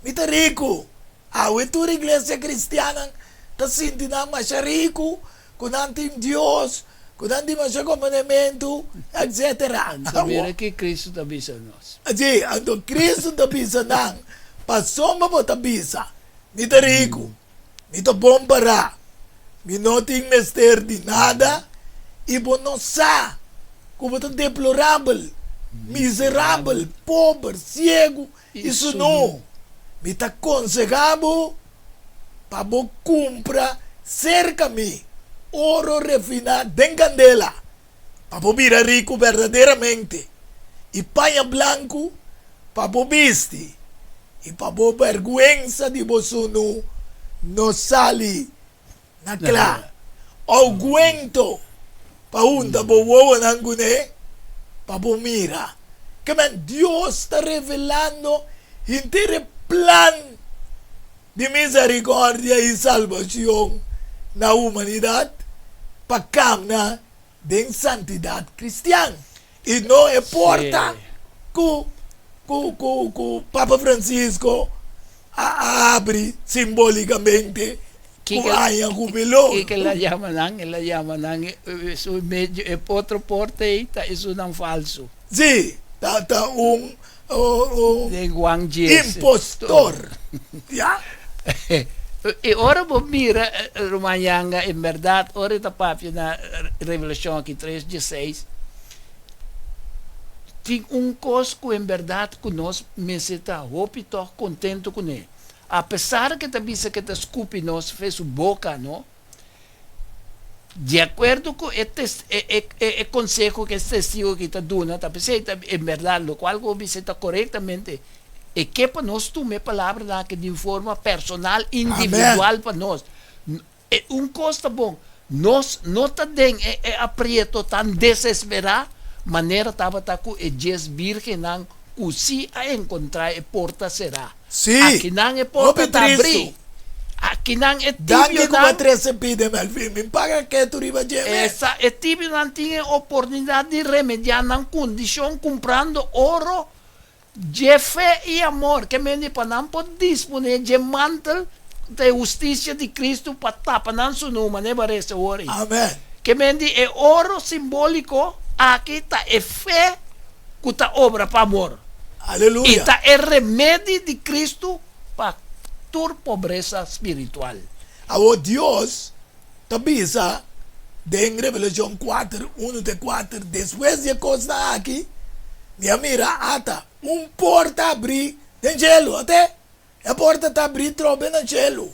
Mi ta riku. Awe tur iglesia kristiannan ta sinti nan masha riku, ku nan tin Dios, ku nan tin masha komponementu, etsetera. Anto mira ki Kristu ta bisa nos. Si, anto Kristu ta bisa nan, Pasobra bo ta bisa, Mi ta riku. Mi ta bon pará, mi no tin mester di nada, i bo no sa ku bo ta deplorabel, miserabel, pober, siegu i sunú. Mi ta konsehá bo pa bo kumpra serka mi oro refiná den kandela, pa bo bira riku berdaderamente, i paña blanku pa bo bisti, i pa bo bèrgwensa di bo sunu no sali na kla. Ouguento pa hunta bo wowonan kuné pa bo mira. Kemen Dios ta revelando henter e plan di misericordia i salbacion na humanidad pa camna den santidad cristian. I no e porta ku ku ku ku Papa Francisco a habri simbolikamente ku aña jubileo. Kiko el a yama nan? El a yama nan su medio e otro porta ei ta esunnan falsu. Sí, ta ta un un Den Juan dies. impostor, ya. I ora bo mira, ruman Yanga, en bèrdat ora e ta papia na Revelashon aki tres dieseis, tin un kos ku en bèrdat ku nos mester ta hopi tòg kontentu kuné. Apesar ku e ta bisa ku e ta skupi nos fe su boka, no? Di akuerdo ku e e konseho ku e testigo aki ta duna, ta p'esei ta en bèrdat lokual ku bo bisa ta korektamente, e ke pa nos tuma e palabranan aki di un forma personal, individual pa nos. E un kos ta bon, nos no ta den e e aprieto tan desesperá manera tabata ku e djes bírgennan ku sí a enkontrá e porta será. Sí, Akinan e porta hopi ta abrí. tristu. Akinan e Danki ku bo a tibionan. trese pide, Melvin. Mi paga ketu riba dje mes. Esa, e tibionan tin e oportunidat di remediá nan kondishon kumprando oro dje fe i amor, ke mende pa nan por disponé dje mantel Ta e hustisia di Kristu pa tapa nan sunú, manera bo a resa awor ei. Amen. Ke men di e oro simbóliko aki ta e fe ku ta obra pa amor. Aleluya. I ta e remedi di Kristu pa tur pobresa spiritual. Awor Dios ta bisa den Revelashon kuater, unu te kuater, Despues di e kosnan aki, mi a mira ata un porta abrí den shelu. Ate? E porta ta abrí trobe na shelu.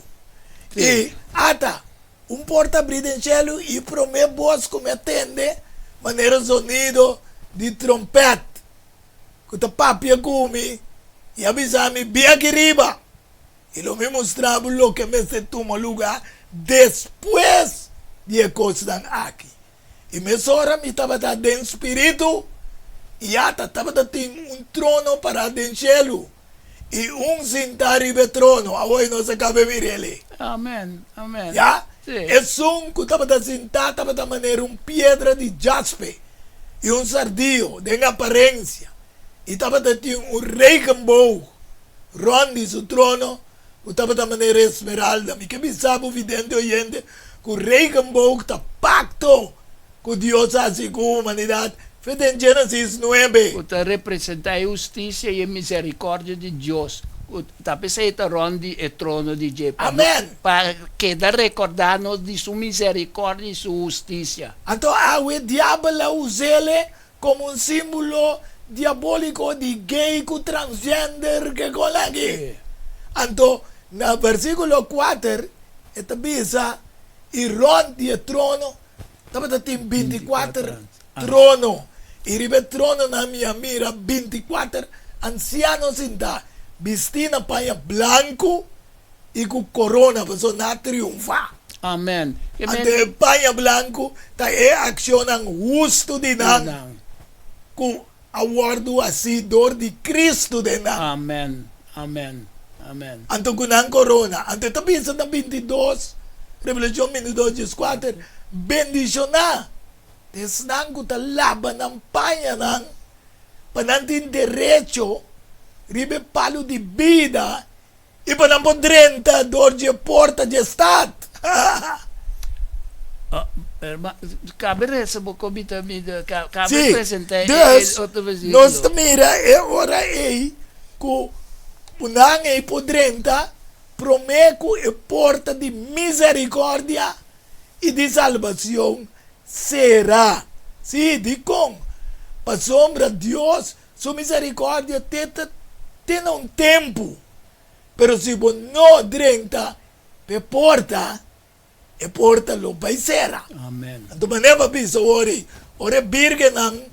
I ata, un porta abrí den shelu i promé bos ku mi a tende manera zonido di trompèt ku ta papia ku mi i a bisa mi, Bin aki riba i lo mi mustra bo loke mester tuma lugá despues di e kosnan aki. I mesora mi tabata den spiritu, i ata tabata tin un trono pará den shelu, i un sintá riba e trono. Awor nos a kaba mir'el ei. Amen, amen. Ya? Sí. Esun ku tabata sintá tabata manera un piedra di jaspe i un sardio den aparensia, i tabata tin un regenboog rònt di su trono ku tabata manera esmeralda. Mi ke bisa bo, vidente oyente, ku regenboog ta pakto ku Dios a hasi ku humanidat fe den Genesis nuebe. Ku ta representá e hustisia i e miserikòrdia di Dios, ku ta p'esei ta rònt di e trono di dje, pa Amen! pa keda rekòrdá nos di su miserikòrdia i su hustisia. Anto awe diabel a us'el Komo un símbolo diabóliko di gay ku transgender ke kon aki. Anto na versíkulo kuater e ta bisa, I rònt di e trono tabata tin bintikuater trono, i riba e trononan mi a mira bintikuater ansiano sintá, bistí na paña blanku i ku korona, pasobra nan a triunfá. Amen. Anto e paña blanku ta e akshonnan hustu di nan ku a wòrdu hasí dor di Kristu den nan. Amen. Amen. Amen. Anto ku nan korona. Anto e ta bisa na bintidos, Revelashon bintidos dieskuater, Bendishoná ta esnan ku ta laba nan pañanan, pa nan tin derecho riba e palu di bida I pa nan por drenta dor dje porta dje stat. Kabe resa bo kon mi ta mi kabe Sí, presenta e dus otro versículo. nos ta mira e ora ei ku nan ei por drenta promé ku e porta di misericordia i di salbacion sera. Sí, dikon? Pasobra Dios Su misericordia te ta te na un tempu, pero si bo no drenta p'e porta, e porta lo bai sera. Amen. Anto manera bo a bisa ora ei, ora e birgennan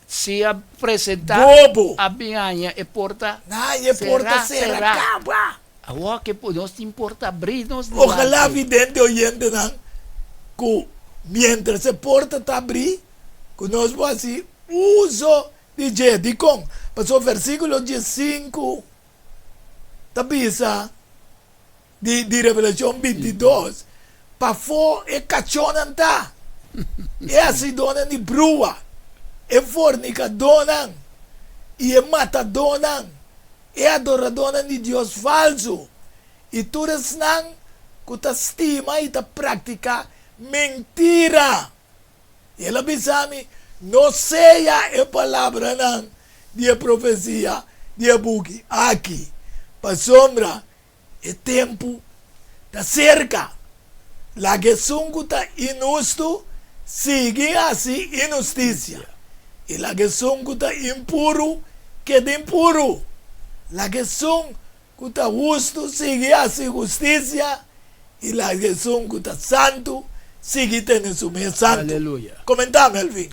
Si a presenta, bobo a bin haña e porta na haña e porta sera, sera sera. kaba. Awor ke nos tin porta abrí nos Ojalá dilanti. vidente oyentenan ku miéntras e porta ta abrí, ku nos por hasi uso di dje. Dikon? Pasobra versíkulo diesinku ta bisa di di Revelashon bintidos, Pafó e kachónan ta, e hasidónan di brua, e fornikadónan i e matadónan. E adoradónan di dios falsu i tur esnan ku ta stima i ta praktiká mentira. I el a bisa mi, No seya e palabranan di e profesia di e buki aki, pasobra E tempu ta serka. Laga esun ku ta inhustu sigui hasi inhustisia, i laga esun ku ta impuru keda impuru. Laga esun ku ta hustu sigui hasi hustisia, i laga esun ku ta santu sigui tene su mes santu. Aleluya. Komentá, Melvin.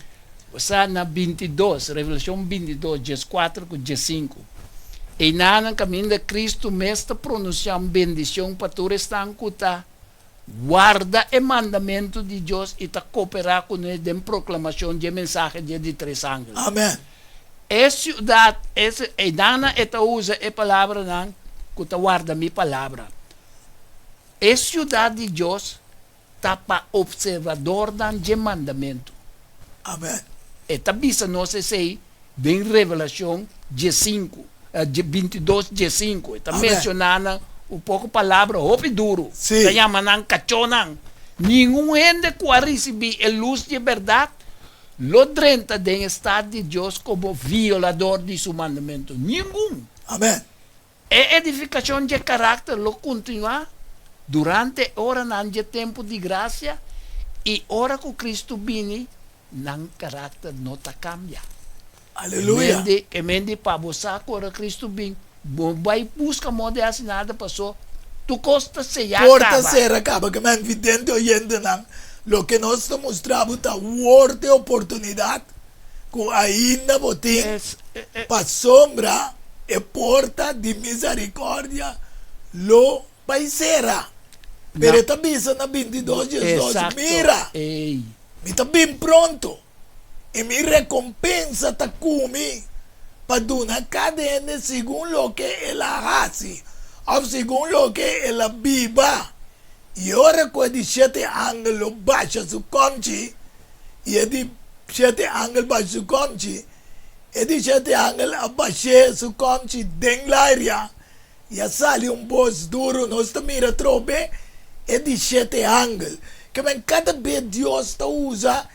Bo sa na bintidos, Revelashon bintidos, dieskuater ku diesinku. Einanan kaminda Kristu mes ta pronunsiá un bendishon pa tur esnan ku ta warda e mandamentu di Dios i ta koperá kuné den proklamashon dje mensahe dje di tres angel. Amen. E siudat, e einanan e ta usa e palabranan ku ta warda mi palabra. E siudat di Dios ta pa opservadornan dje mandamentu. Amen. E ta bisa nos esei den Revelashon diesinku, bintidos diesinku. E ta Amen. menshoná nan Ku poko palabra hopi duru, Sí. ta yama nan kachónan. Ningun hende ku a risibí e lus di e bèrdat lo drenta den e stat di Dios komo violador di su mandamentu. Ningun! Amèn. E edifikashon dje karakter lo kontinuá durante e oranan dje tempu di grasia i ora ku Kristu bini, nan karakter no ta kambia. Aleluya! E mende pa bo sa ku ora Kristu bin, bo bai buska moda di hasi nada paso tur kos ta seyá kaba. Porta sera kaba ke men vidente oyentenan, loke nos ta mustra bo ta wòrdu e oportunidat ku ainda bo tin pasobra e porta di misericordia lo bai sera. Pero e ta bisa na 22 diesdos, Mira, mi ta bin pronto, i mi rekompensa ta ku mi pa duna kada hende segun loke el a hasi òf segun loke el a biba. I ora ku e di shete angel lo basha su kòmchi, i e di shete angel basha su kòmchi, e di shete angel a bash'é su kòmchi den laria, I a sali un bos duru, nos ta mira atrobe e di shete angel. Ke men kada be Dios ta usa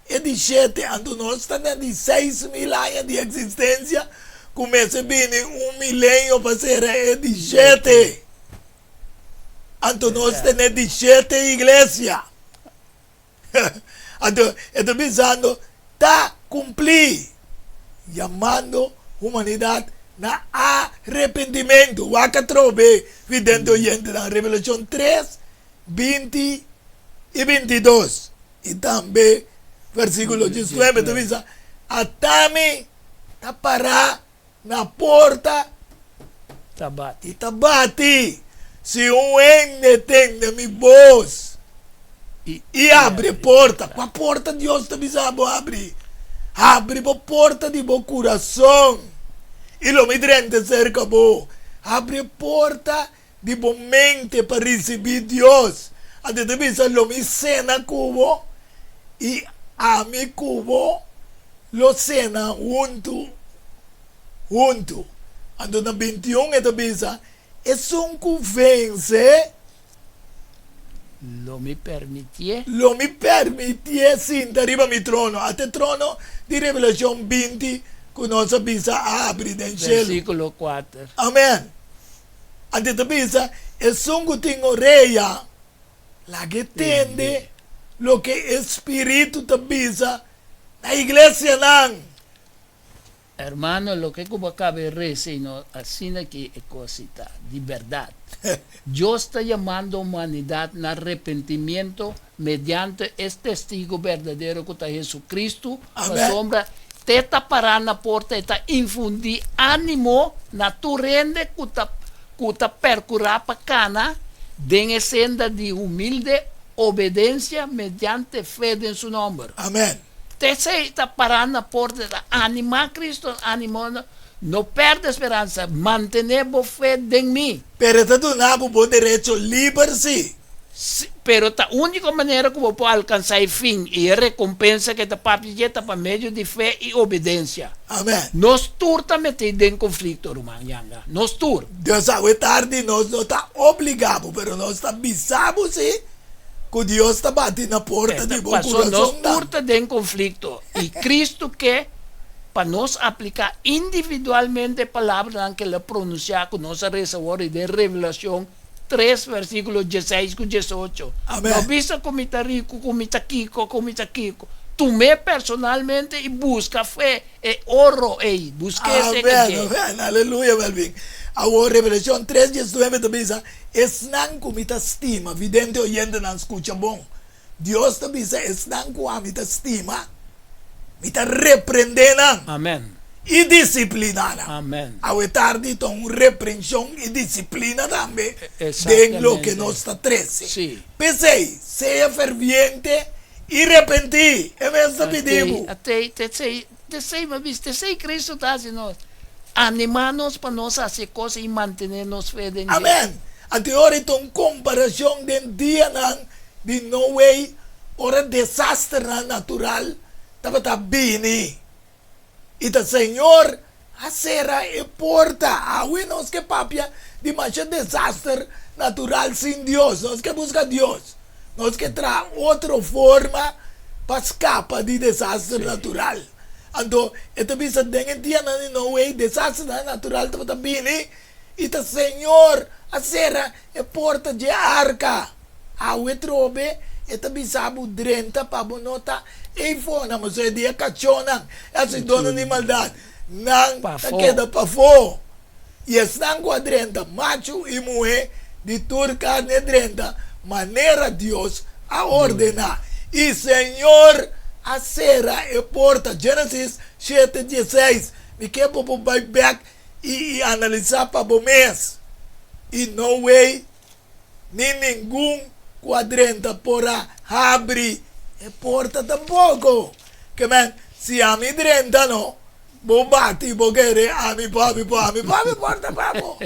e di shete, anto nos ta na di 6000 aña di eksistensia ku mester bini un milenio pa sera e di shete. Anto nos ta na e di shete iglesia. Anto e ta bisando, Ta kumplí! Yamando humanidat na arepentimentu. Wak atrobe, vidente oyentenan, Revelashon tres, 20 i 22, i tambe versíkulo 19 ta bisa, Atami ta pará na porta Ta bati. I ta bati. Si un hende tende mi bos i abri e porta. Kua porta Dios ta bisa bo abri? Abri bo porta di bo kurason i lo mi drenta serka bo. Abri e porta di bo mente pa risibí Dios. Anto e ta bisa, Lo mi sena ku bo i ami ku bo lo sena huntu huntu. Anto na 21 e ta bisa, Esun ku vense. Lo mi permitié. Lo mi permitié sinta riba mi trono. Ata e trono di Revelashon 20 ku nos a bisa a habri den shelu. Versíkulo 4. Amen. Anto ta bisa, Esun ku tin orea, laga e tende loke e Spiritu ta bisa na iglesianan. Hermano, loke ku bo a kaba e resa i no asina ki e kos i ta, di bèrdat. Dios ta yamando humanidat na repentimiento mediante es testigo berdadero ku ta Jesucristo, pasobra Te ta pará na porta i ta infundí ánimo na tur hende ku ta ku ta perkurá pa kana den e senda di humilde obedensia mediante fe den Su nòmber. Amèn. T'esei ta pará na porta i ta animá Cristo, animo no pèrdè speransa, mantené bo fe den mi. Pero e ta duna bo bo derecho liber sí. Sí, pero ta úniko manera ku bo por alkansá e fin i e rekompensa ku e ta papia dje ta pa medio di fe i obedensia. Amèn. Nos tur ta metí den konflikto, ruman Yanga. Nos tur. Dios awe tardi nos no ta obligá bo, pero nos ta bisa bo sí ku Dios ta bati na porta di bo Pasobra nos kurason tur nan. ta den konflikto i Kristu ke pa nos apliká individualmente e palabranan ku el a pronunsiá ku nos a resa awor i den Revelashon 3 versíkulo 16 ku 18. Amèn. No bisa ku mi ta riku, ku mi ta kiko, ku mi ta kiko. Tum'é personalmente i buska fe, e oro ei. Busk'é serka Amèn, dje. amèn. Aleluya, Melvin. Awor Revelashon 3, 19 ta bisa, Esnan ku mi ta stima, vidente oyentenan skucha bon, Dios ta bisa esnan ku ami ta stima, mi ta reprendé nan. Amèn. I disipliná nan. Amèn. Awe tardi ta un reprenshon i disiplina tambe den loke nos ta trese. Sí. P'esei, sea ferviente i repentí, e mes ta pidi bo. Atei, t'esei, t'esei mi a bisa, t'esei Cristo ta hasi nos, animá nos pa nos hasi e kos i mantené nos fe den dje. Amèn. Anto e ora ei ta un komparashon den dianan di Noe ora desasternan natural tabata bini. I ta Señor A sera e porta. Awe nos ke papia di masha desaster natural sin Dios. Nos ke buska Dios. Nos ke traha otro forma pa skapa di desaster natural. Anto e ta bisa den e dianan di Noe desasternan natural tabata bini i ta Señor a sera e porta dje arka. Awe trobe e ta bisa bo drenta pa bo no ta eifo. Nan pasobra e dia kachónan e hasidónan di maldat nan ta keda pafó. I esnan ku a drenta, machu i muhé di tur karni a drenta manera Dios a ordená. I Señor a sera e porta. Génesis shete dieseis. Mi ke bo por bai bèk i i analisá pa bo mes. I no wei ni ningun ku a drenta por a habri e porta tampoko. Ke men, si ami drenta no, bo bati bo kere ami por habri por ami por habri porta pa bo.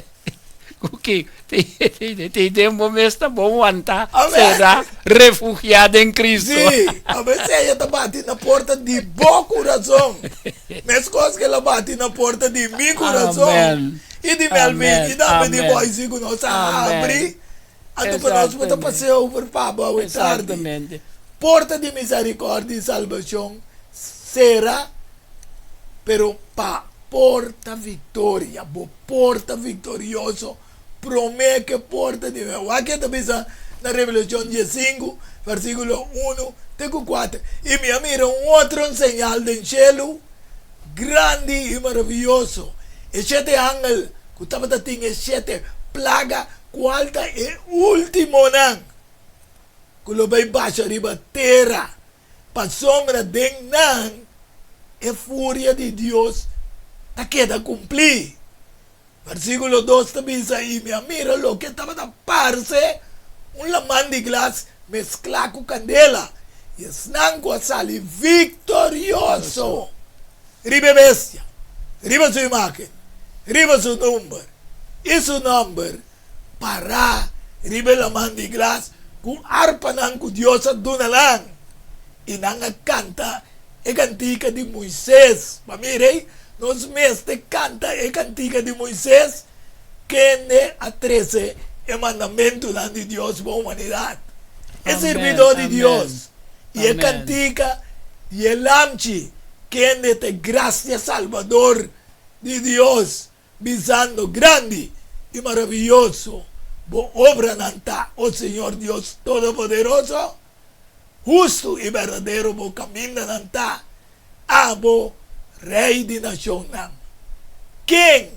Ku ki tin den bo mes ta bon wanta sera refugiá den Cristo. Sí, a veces ella ta bati na porta di bo kurason, meskos ku el a bati na porta di mi kurason. Amen. I di Melvin i tambe di Amen. Boise ku nos a Amen. habri anto pa nos por ta Exactamente. paseo over pa bo awe tardi. Exactamente. Porta di misericordia i salbacion sera, pero pa porta victoria, bo porta victorioso prome ke porta di Wak ke ta bisa na Revelacion diesinku versiculo unu te ku kuater, I mi a mira un otro señal den shelu, Grandi i maravioso! E shete angel ku tabata tin e shete plaga, kual ta e últimonan ku lo bai basha riba tera, pasobra den nan e furia di Dios ta keda kumplí. Versíkulo dos ta bisa, I mi a mira loke tabata parse un laman di glas mesklá ku kandela, i esnan ku a sali viktorioso riba e bestia, riba su imágen, riba su number i su nòmber, pará riba e laman di glas ku arpanan ku Dios a duna nan, i nan a kanta e kantika di Moises. Pa mira ei, nos mester kanta e kantika di Moises, kende a trese e mandamentunan di Dios pa humanidat. E sirbidó di Dios i e kantika di e Lamchi, kende ta e grasia salbador di Dios. Bisando, Grandi i maraviyoso bo obranan ta, o Señor Dios Todopoderoso! Hustu i berdadero bo kamindanan ta, abo, Rei di nashonnan. Ken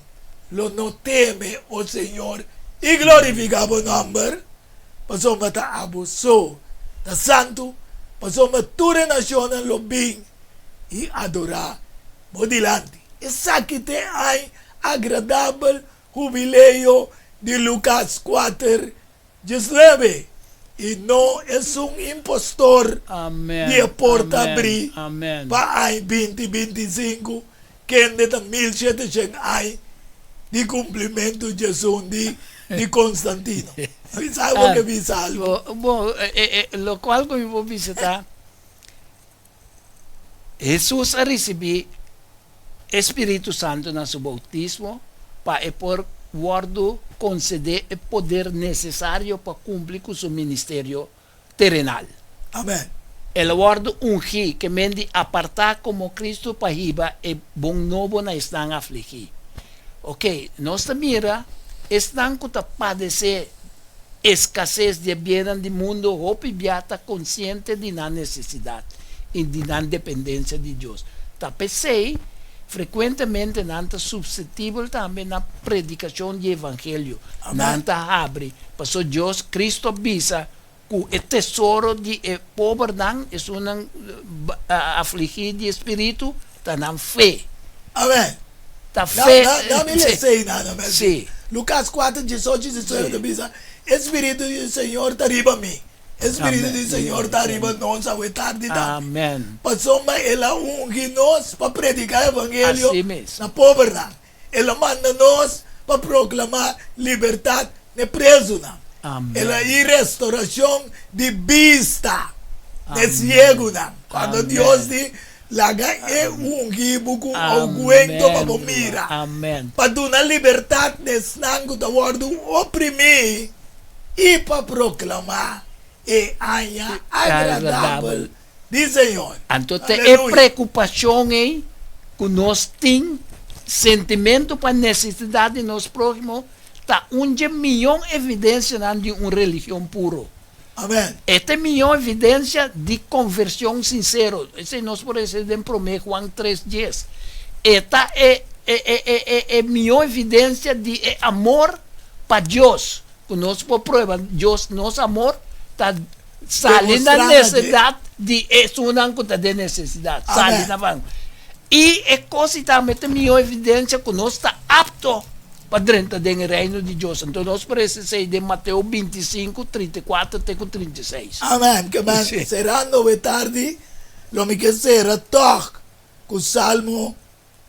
lo no teme, o Señor, i glorifiká bo nòmber? Pasobra ta abo so ta santu, pasobra tur e nashonnan lo bin i adorá bo dilanti. Esaki ta e añ agradabel hubileo di Lukas kuater, diesnuebe, i no esun impostor di e porta abrí pa añ binti 25, kende ta 1700 añ di kumplimentu djesun di di Konstantino. Mi sa bo ke bisa algu. Bo, lokual ku mi por bisa ta. Hesus a risibí e spiritu santu na su boutismo pa e por wòrdu konsedé e poder nesesario pa kumpli ku su ministerio terenal. Amèn. El a wòrdu ungí, ke men di apartá komo Kristu pa hiba e bon nobo na esnan afligí. Oke, nos ta mira esnan ku ta padesé Eskases di e biennan di mundu hopi bia ta konsiente di nan nesesidat i di nan dependensia di Dios. Ta p'esei, frekuentemente nan ta suseptibel tambe na predikashon di evangelio. Nan ta habri, pasobra Dios, Kristu a bisa ku e tesoro di e pobernan, esunnan afligí di e spiritu, ta nan fe. Amen. Ta fe. Na mi lesa ei nada mes. Sí. Lukas kuater, diesocho i diesnuebe ta bisa, E spiritu di Señor ta riba mi. E spiritu di Señor ta riba nos awe tardi tambe. Amen. Pasobra El a ungi nos pa prediká evangelio Así mes. na pobernan. El a manda nos pa proklamá libertat n'e prezunan. Amen. El a i restorashon di bista n'e Amen. siegunan. Kuando Amen. Dios di. Laga e ungi bo ku ouguento pa bo mira, pa duna libertat na esnan ku ta wòrdu oprimí i pa proklamá e aña agradabel di Señor. Anto ta e preokupashon ei ku nos tin, sentimentu pa nesesidat di nos próhimo, ta un dje mion evidensianan di un religion puro. Amen. E ta e mihó evidencia di conversion sincero. Esei nos por recibi den Promé Juan tres dies. E ta e e e e e e mihó evidencia di e amor pa Dios cu nos por prueba. Dios, nos amor ta sali na Demostrá na dje. necesidad di esunnan cu ta den necesidad. Sali Amen. na van. I e cos ei tambe ta e mihó evidencia cu nos ta apto pa drenta den e Reino di Dios. Anto nos por hesa esei den Mateo 25, 34 te ku 36. Amen. Ke men serando awe tardi, lo mi ke sera tòg ku Salmo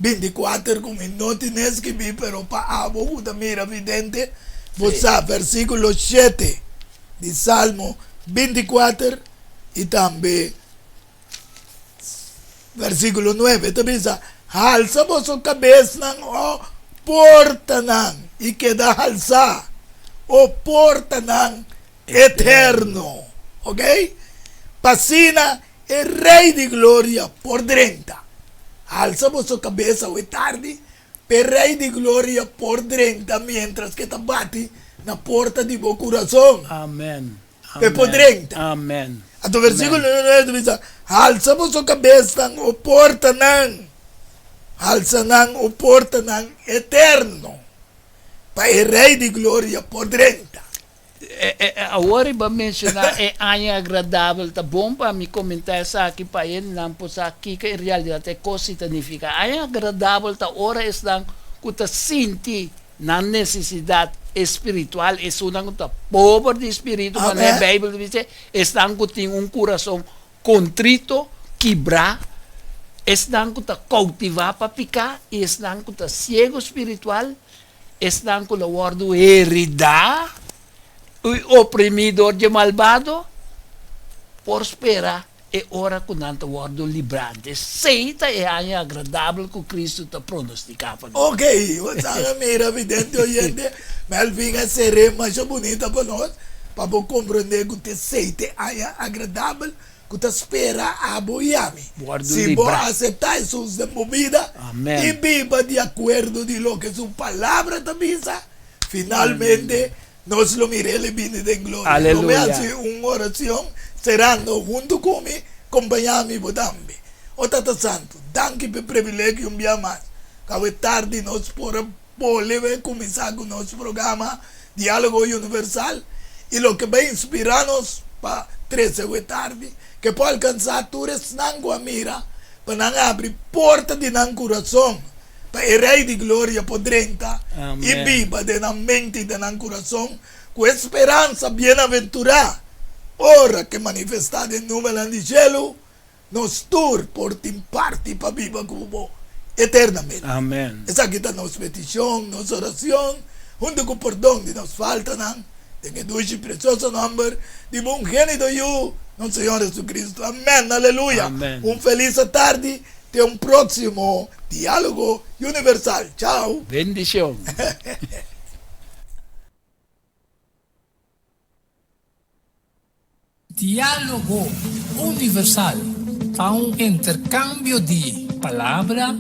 24 ku mi no tin e skibí, pero pa abo ku ta mira vidente, bo sa, versíkulo shete di Salmo 24 i tambe Versíkulo nuebe ta bisa, Halsa boso kabesnan, o portanan, i keda halsá, o portanan eterno. Ok? Pa asina e Rei di Gloria por drenta. Halsa boso kabes awe tardi, pa e Rei di Gloria por drenta miéntras ku e ta bati na porta di bo kurason. Amen. Pe por drenta. Amen. Anto versíkulo 9 ta bisa, Halsa boso kabesnan, o portanan, halsa nan, o portanan eterno, pa e Rei di gloria por drenta. Awor riba menshoná e aña agradabel, ta bon pa mi komentá esaki pa hendenan por sa kiko en realidat e kos si ta nifiká. Aña agradabel ta ora esnan ku ta sinti Nan nesesidat espiritual, esunnan ku ta pober di spiritu, manera e Beibel ta bisa, esnan ku tin un kurason kontrito, kibrá, esnan ku ta koutivá pa piká i esnan ku ta siego spiritual, esnan ku lo wòrdu heridá i oprimí dor dje malbado, por spera E ora ku nan ta wòrdu librá. Esei ta e aña agradabel ku Kristu ta pronostiká pa nos. Ok, bo sa mira, vidente oyente, Melvin a ser'é masha bunita pa nos, pa bo komprondé ku ta esei ta e aña agradabel ku ta spera abo i ami. Wòrdu Si bo librá. aseptá Hesus den bo bida Amèn. i biba di akuerdo di loke su Palabra ta bisa, finalmente Nos lo mira el e bini den gloria. Lo mi Aleluya. haci un oracion cerando hunto cu mi, compaña mi bo tambe. O Tata Santo, danki p'e privilegio un bia mas cu awe tardi nos por a bolbe cuminsa cu nos programa Dialogo Universal y loke bay inspira nos pa trece awe tardi, ke por alcansa tur esnan cu a mira pa nan abri porta di nan curason Pa e Rei di Gloria por drenta i biba den nan mente i den nan kurason ku e speransa bienaventurá, ora ku e manifestá den nubenan di shelu, nos tur por tin parti pa biba ku bo eternamente. Esaki ta nos petishon, nos orashon, huntu ku pordon di nos faltanan, den e dushi i presioso nòmber di bo ungénito Yu, nos Señor Jesucristo. Amèn. Aleluya. Un felis atardi. Te un próximo Diálogo Universal. Chao. Bendicion. Diálogo Universal ta un intercambio di palabra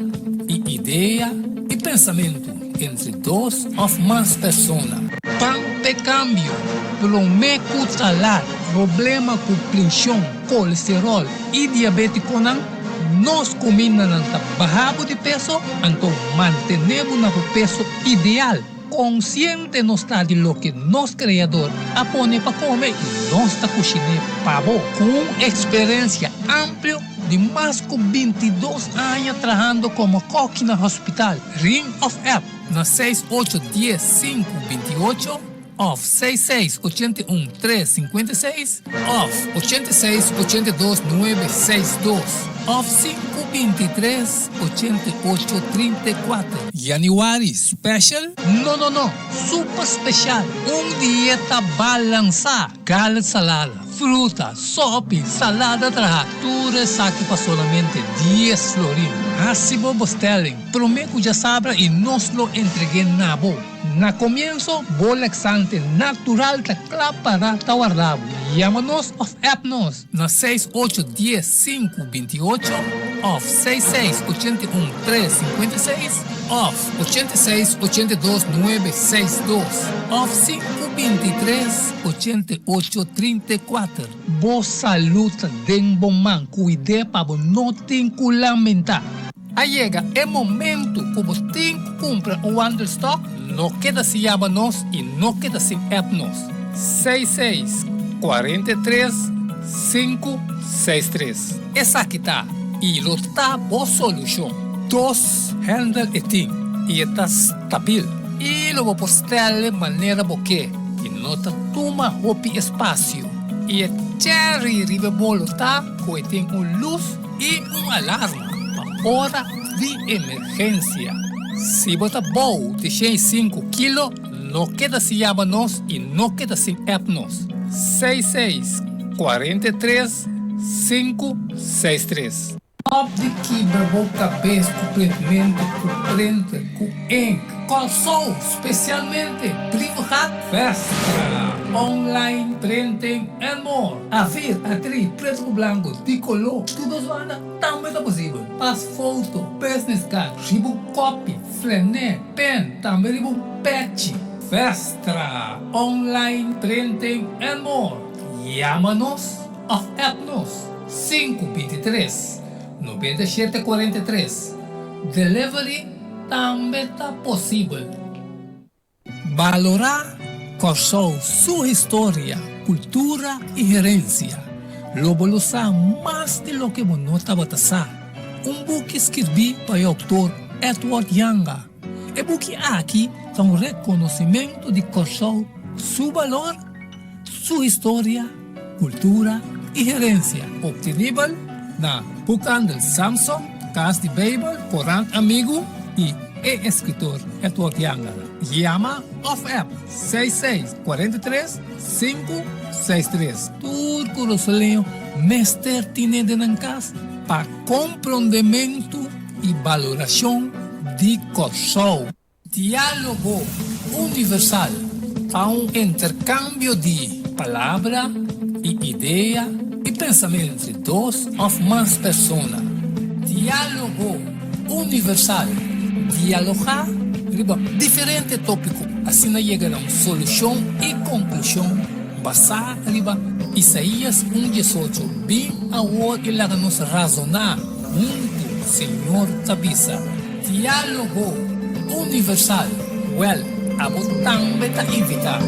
y idea y pensamento entre dos of mas persona. Pan p'e cambio, prome cu talar problema cu prension, colesterol y diabeticonan. Nos kumindanan ta baha bo di peso, anto mantené bo na bo peso ideal. Konsiente nos ta di loke nos Kreador a pone pa kome i nos ta kushiné pa bo. Ku un eksperensia amplio di mas ku 22 aña trahando komo kòki na hospital, ring òf app na seis ocho dies sinku 28. Òf seis seis ochenta i un tres sinkuenta i seis. Òf ochenta i seis ochenta i dos nuebe seis dos. Òf sinku binti tres ochenta i ocho 34. Januari special? No no no, super special! Un dieta balansá, Garlic salada. Fruta, sopi, salada traha, tur esaki pa solamente dies florin. Hasi bo bestelling prome ku djasabra i nos lo entreg'é na bo. Na komienso, bo laxante natural ta kla para ta warda bo. Yama nos òf app nos na seis ocho dies sinku binti ocho òf seis seis ochenta i un tres sinkuenta i seis òf ochenta i seis ochenta i dos nuebe seis dos òf sinku binti i tres ochenta i ocho trinta i kuater. Bo salud ta den bo man, kuid'é pa bo no tin ku lamentá. A yega e momento ku bo tin ku kumpra un wandelstok? No keda sin yama nos i no keda sin app nos. Seis seis, 43, sinku, seis tres. Esaki ta i lo ta bo solushon. Dos handle e tin i e ta stabil i lo bo por stèl'e manera bo ke i no ta tuma hopi espasio. I e cherry riba e bolo ta ku e tin un lus i un alarma pa ora di emergensia. Si bo ta bou di shen i sinku kilo, no keda sin yama nos i no keda sin app nos. Seis seis, 43, sinku, seis tres. Stop di kibra bo kabes ku printmentu, ku printer, ku ink. Kòrsou, spesialmente Brievengat, Vestra, online printing and more. A-vier, A-drie, pretu ku blanku, di koló, tur dos banda tambe ta posibel. Pas foto, business card, riba un kopi, flené, pen, tambe riba un pechi. Vestra, online printing and more. Yama nos òf app nos, sinku 23, 97 43. Delivery tambe ta posibel. Balorá Kòrsou su historia, kultura i herensia. Lo bo lo sa mas di loke bo no tabata sa. Un buki skirbí pa e outor Edward Janga. E buki aki ta un rekonosimentu di Kòrsou su balor, su historia, kultura i herensia. Optenibel na Boekhandel Samson, Kas di Beibel, Korant Amigu i e eskritor Edward Janga. Yama òf app seis seis 43 sinku seis tres. Tur Kurasoleño mester tine den nan kas pa komprondementu i balorashon di Kòrsou. Diálogo Universal ta un interkambio di palabra i idea i pensamentu entre dos òf mas persona. Diálogo Universal, dialogá riba diferente tópiko, asina yega na un solushon i konklushon basá riba Isaías un diesocho, Bin awor i laga nos razoná huntu, Señor ta bisa. Diálogo Universal, Wèl, abo tambe ta invitá.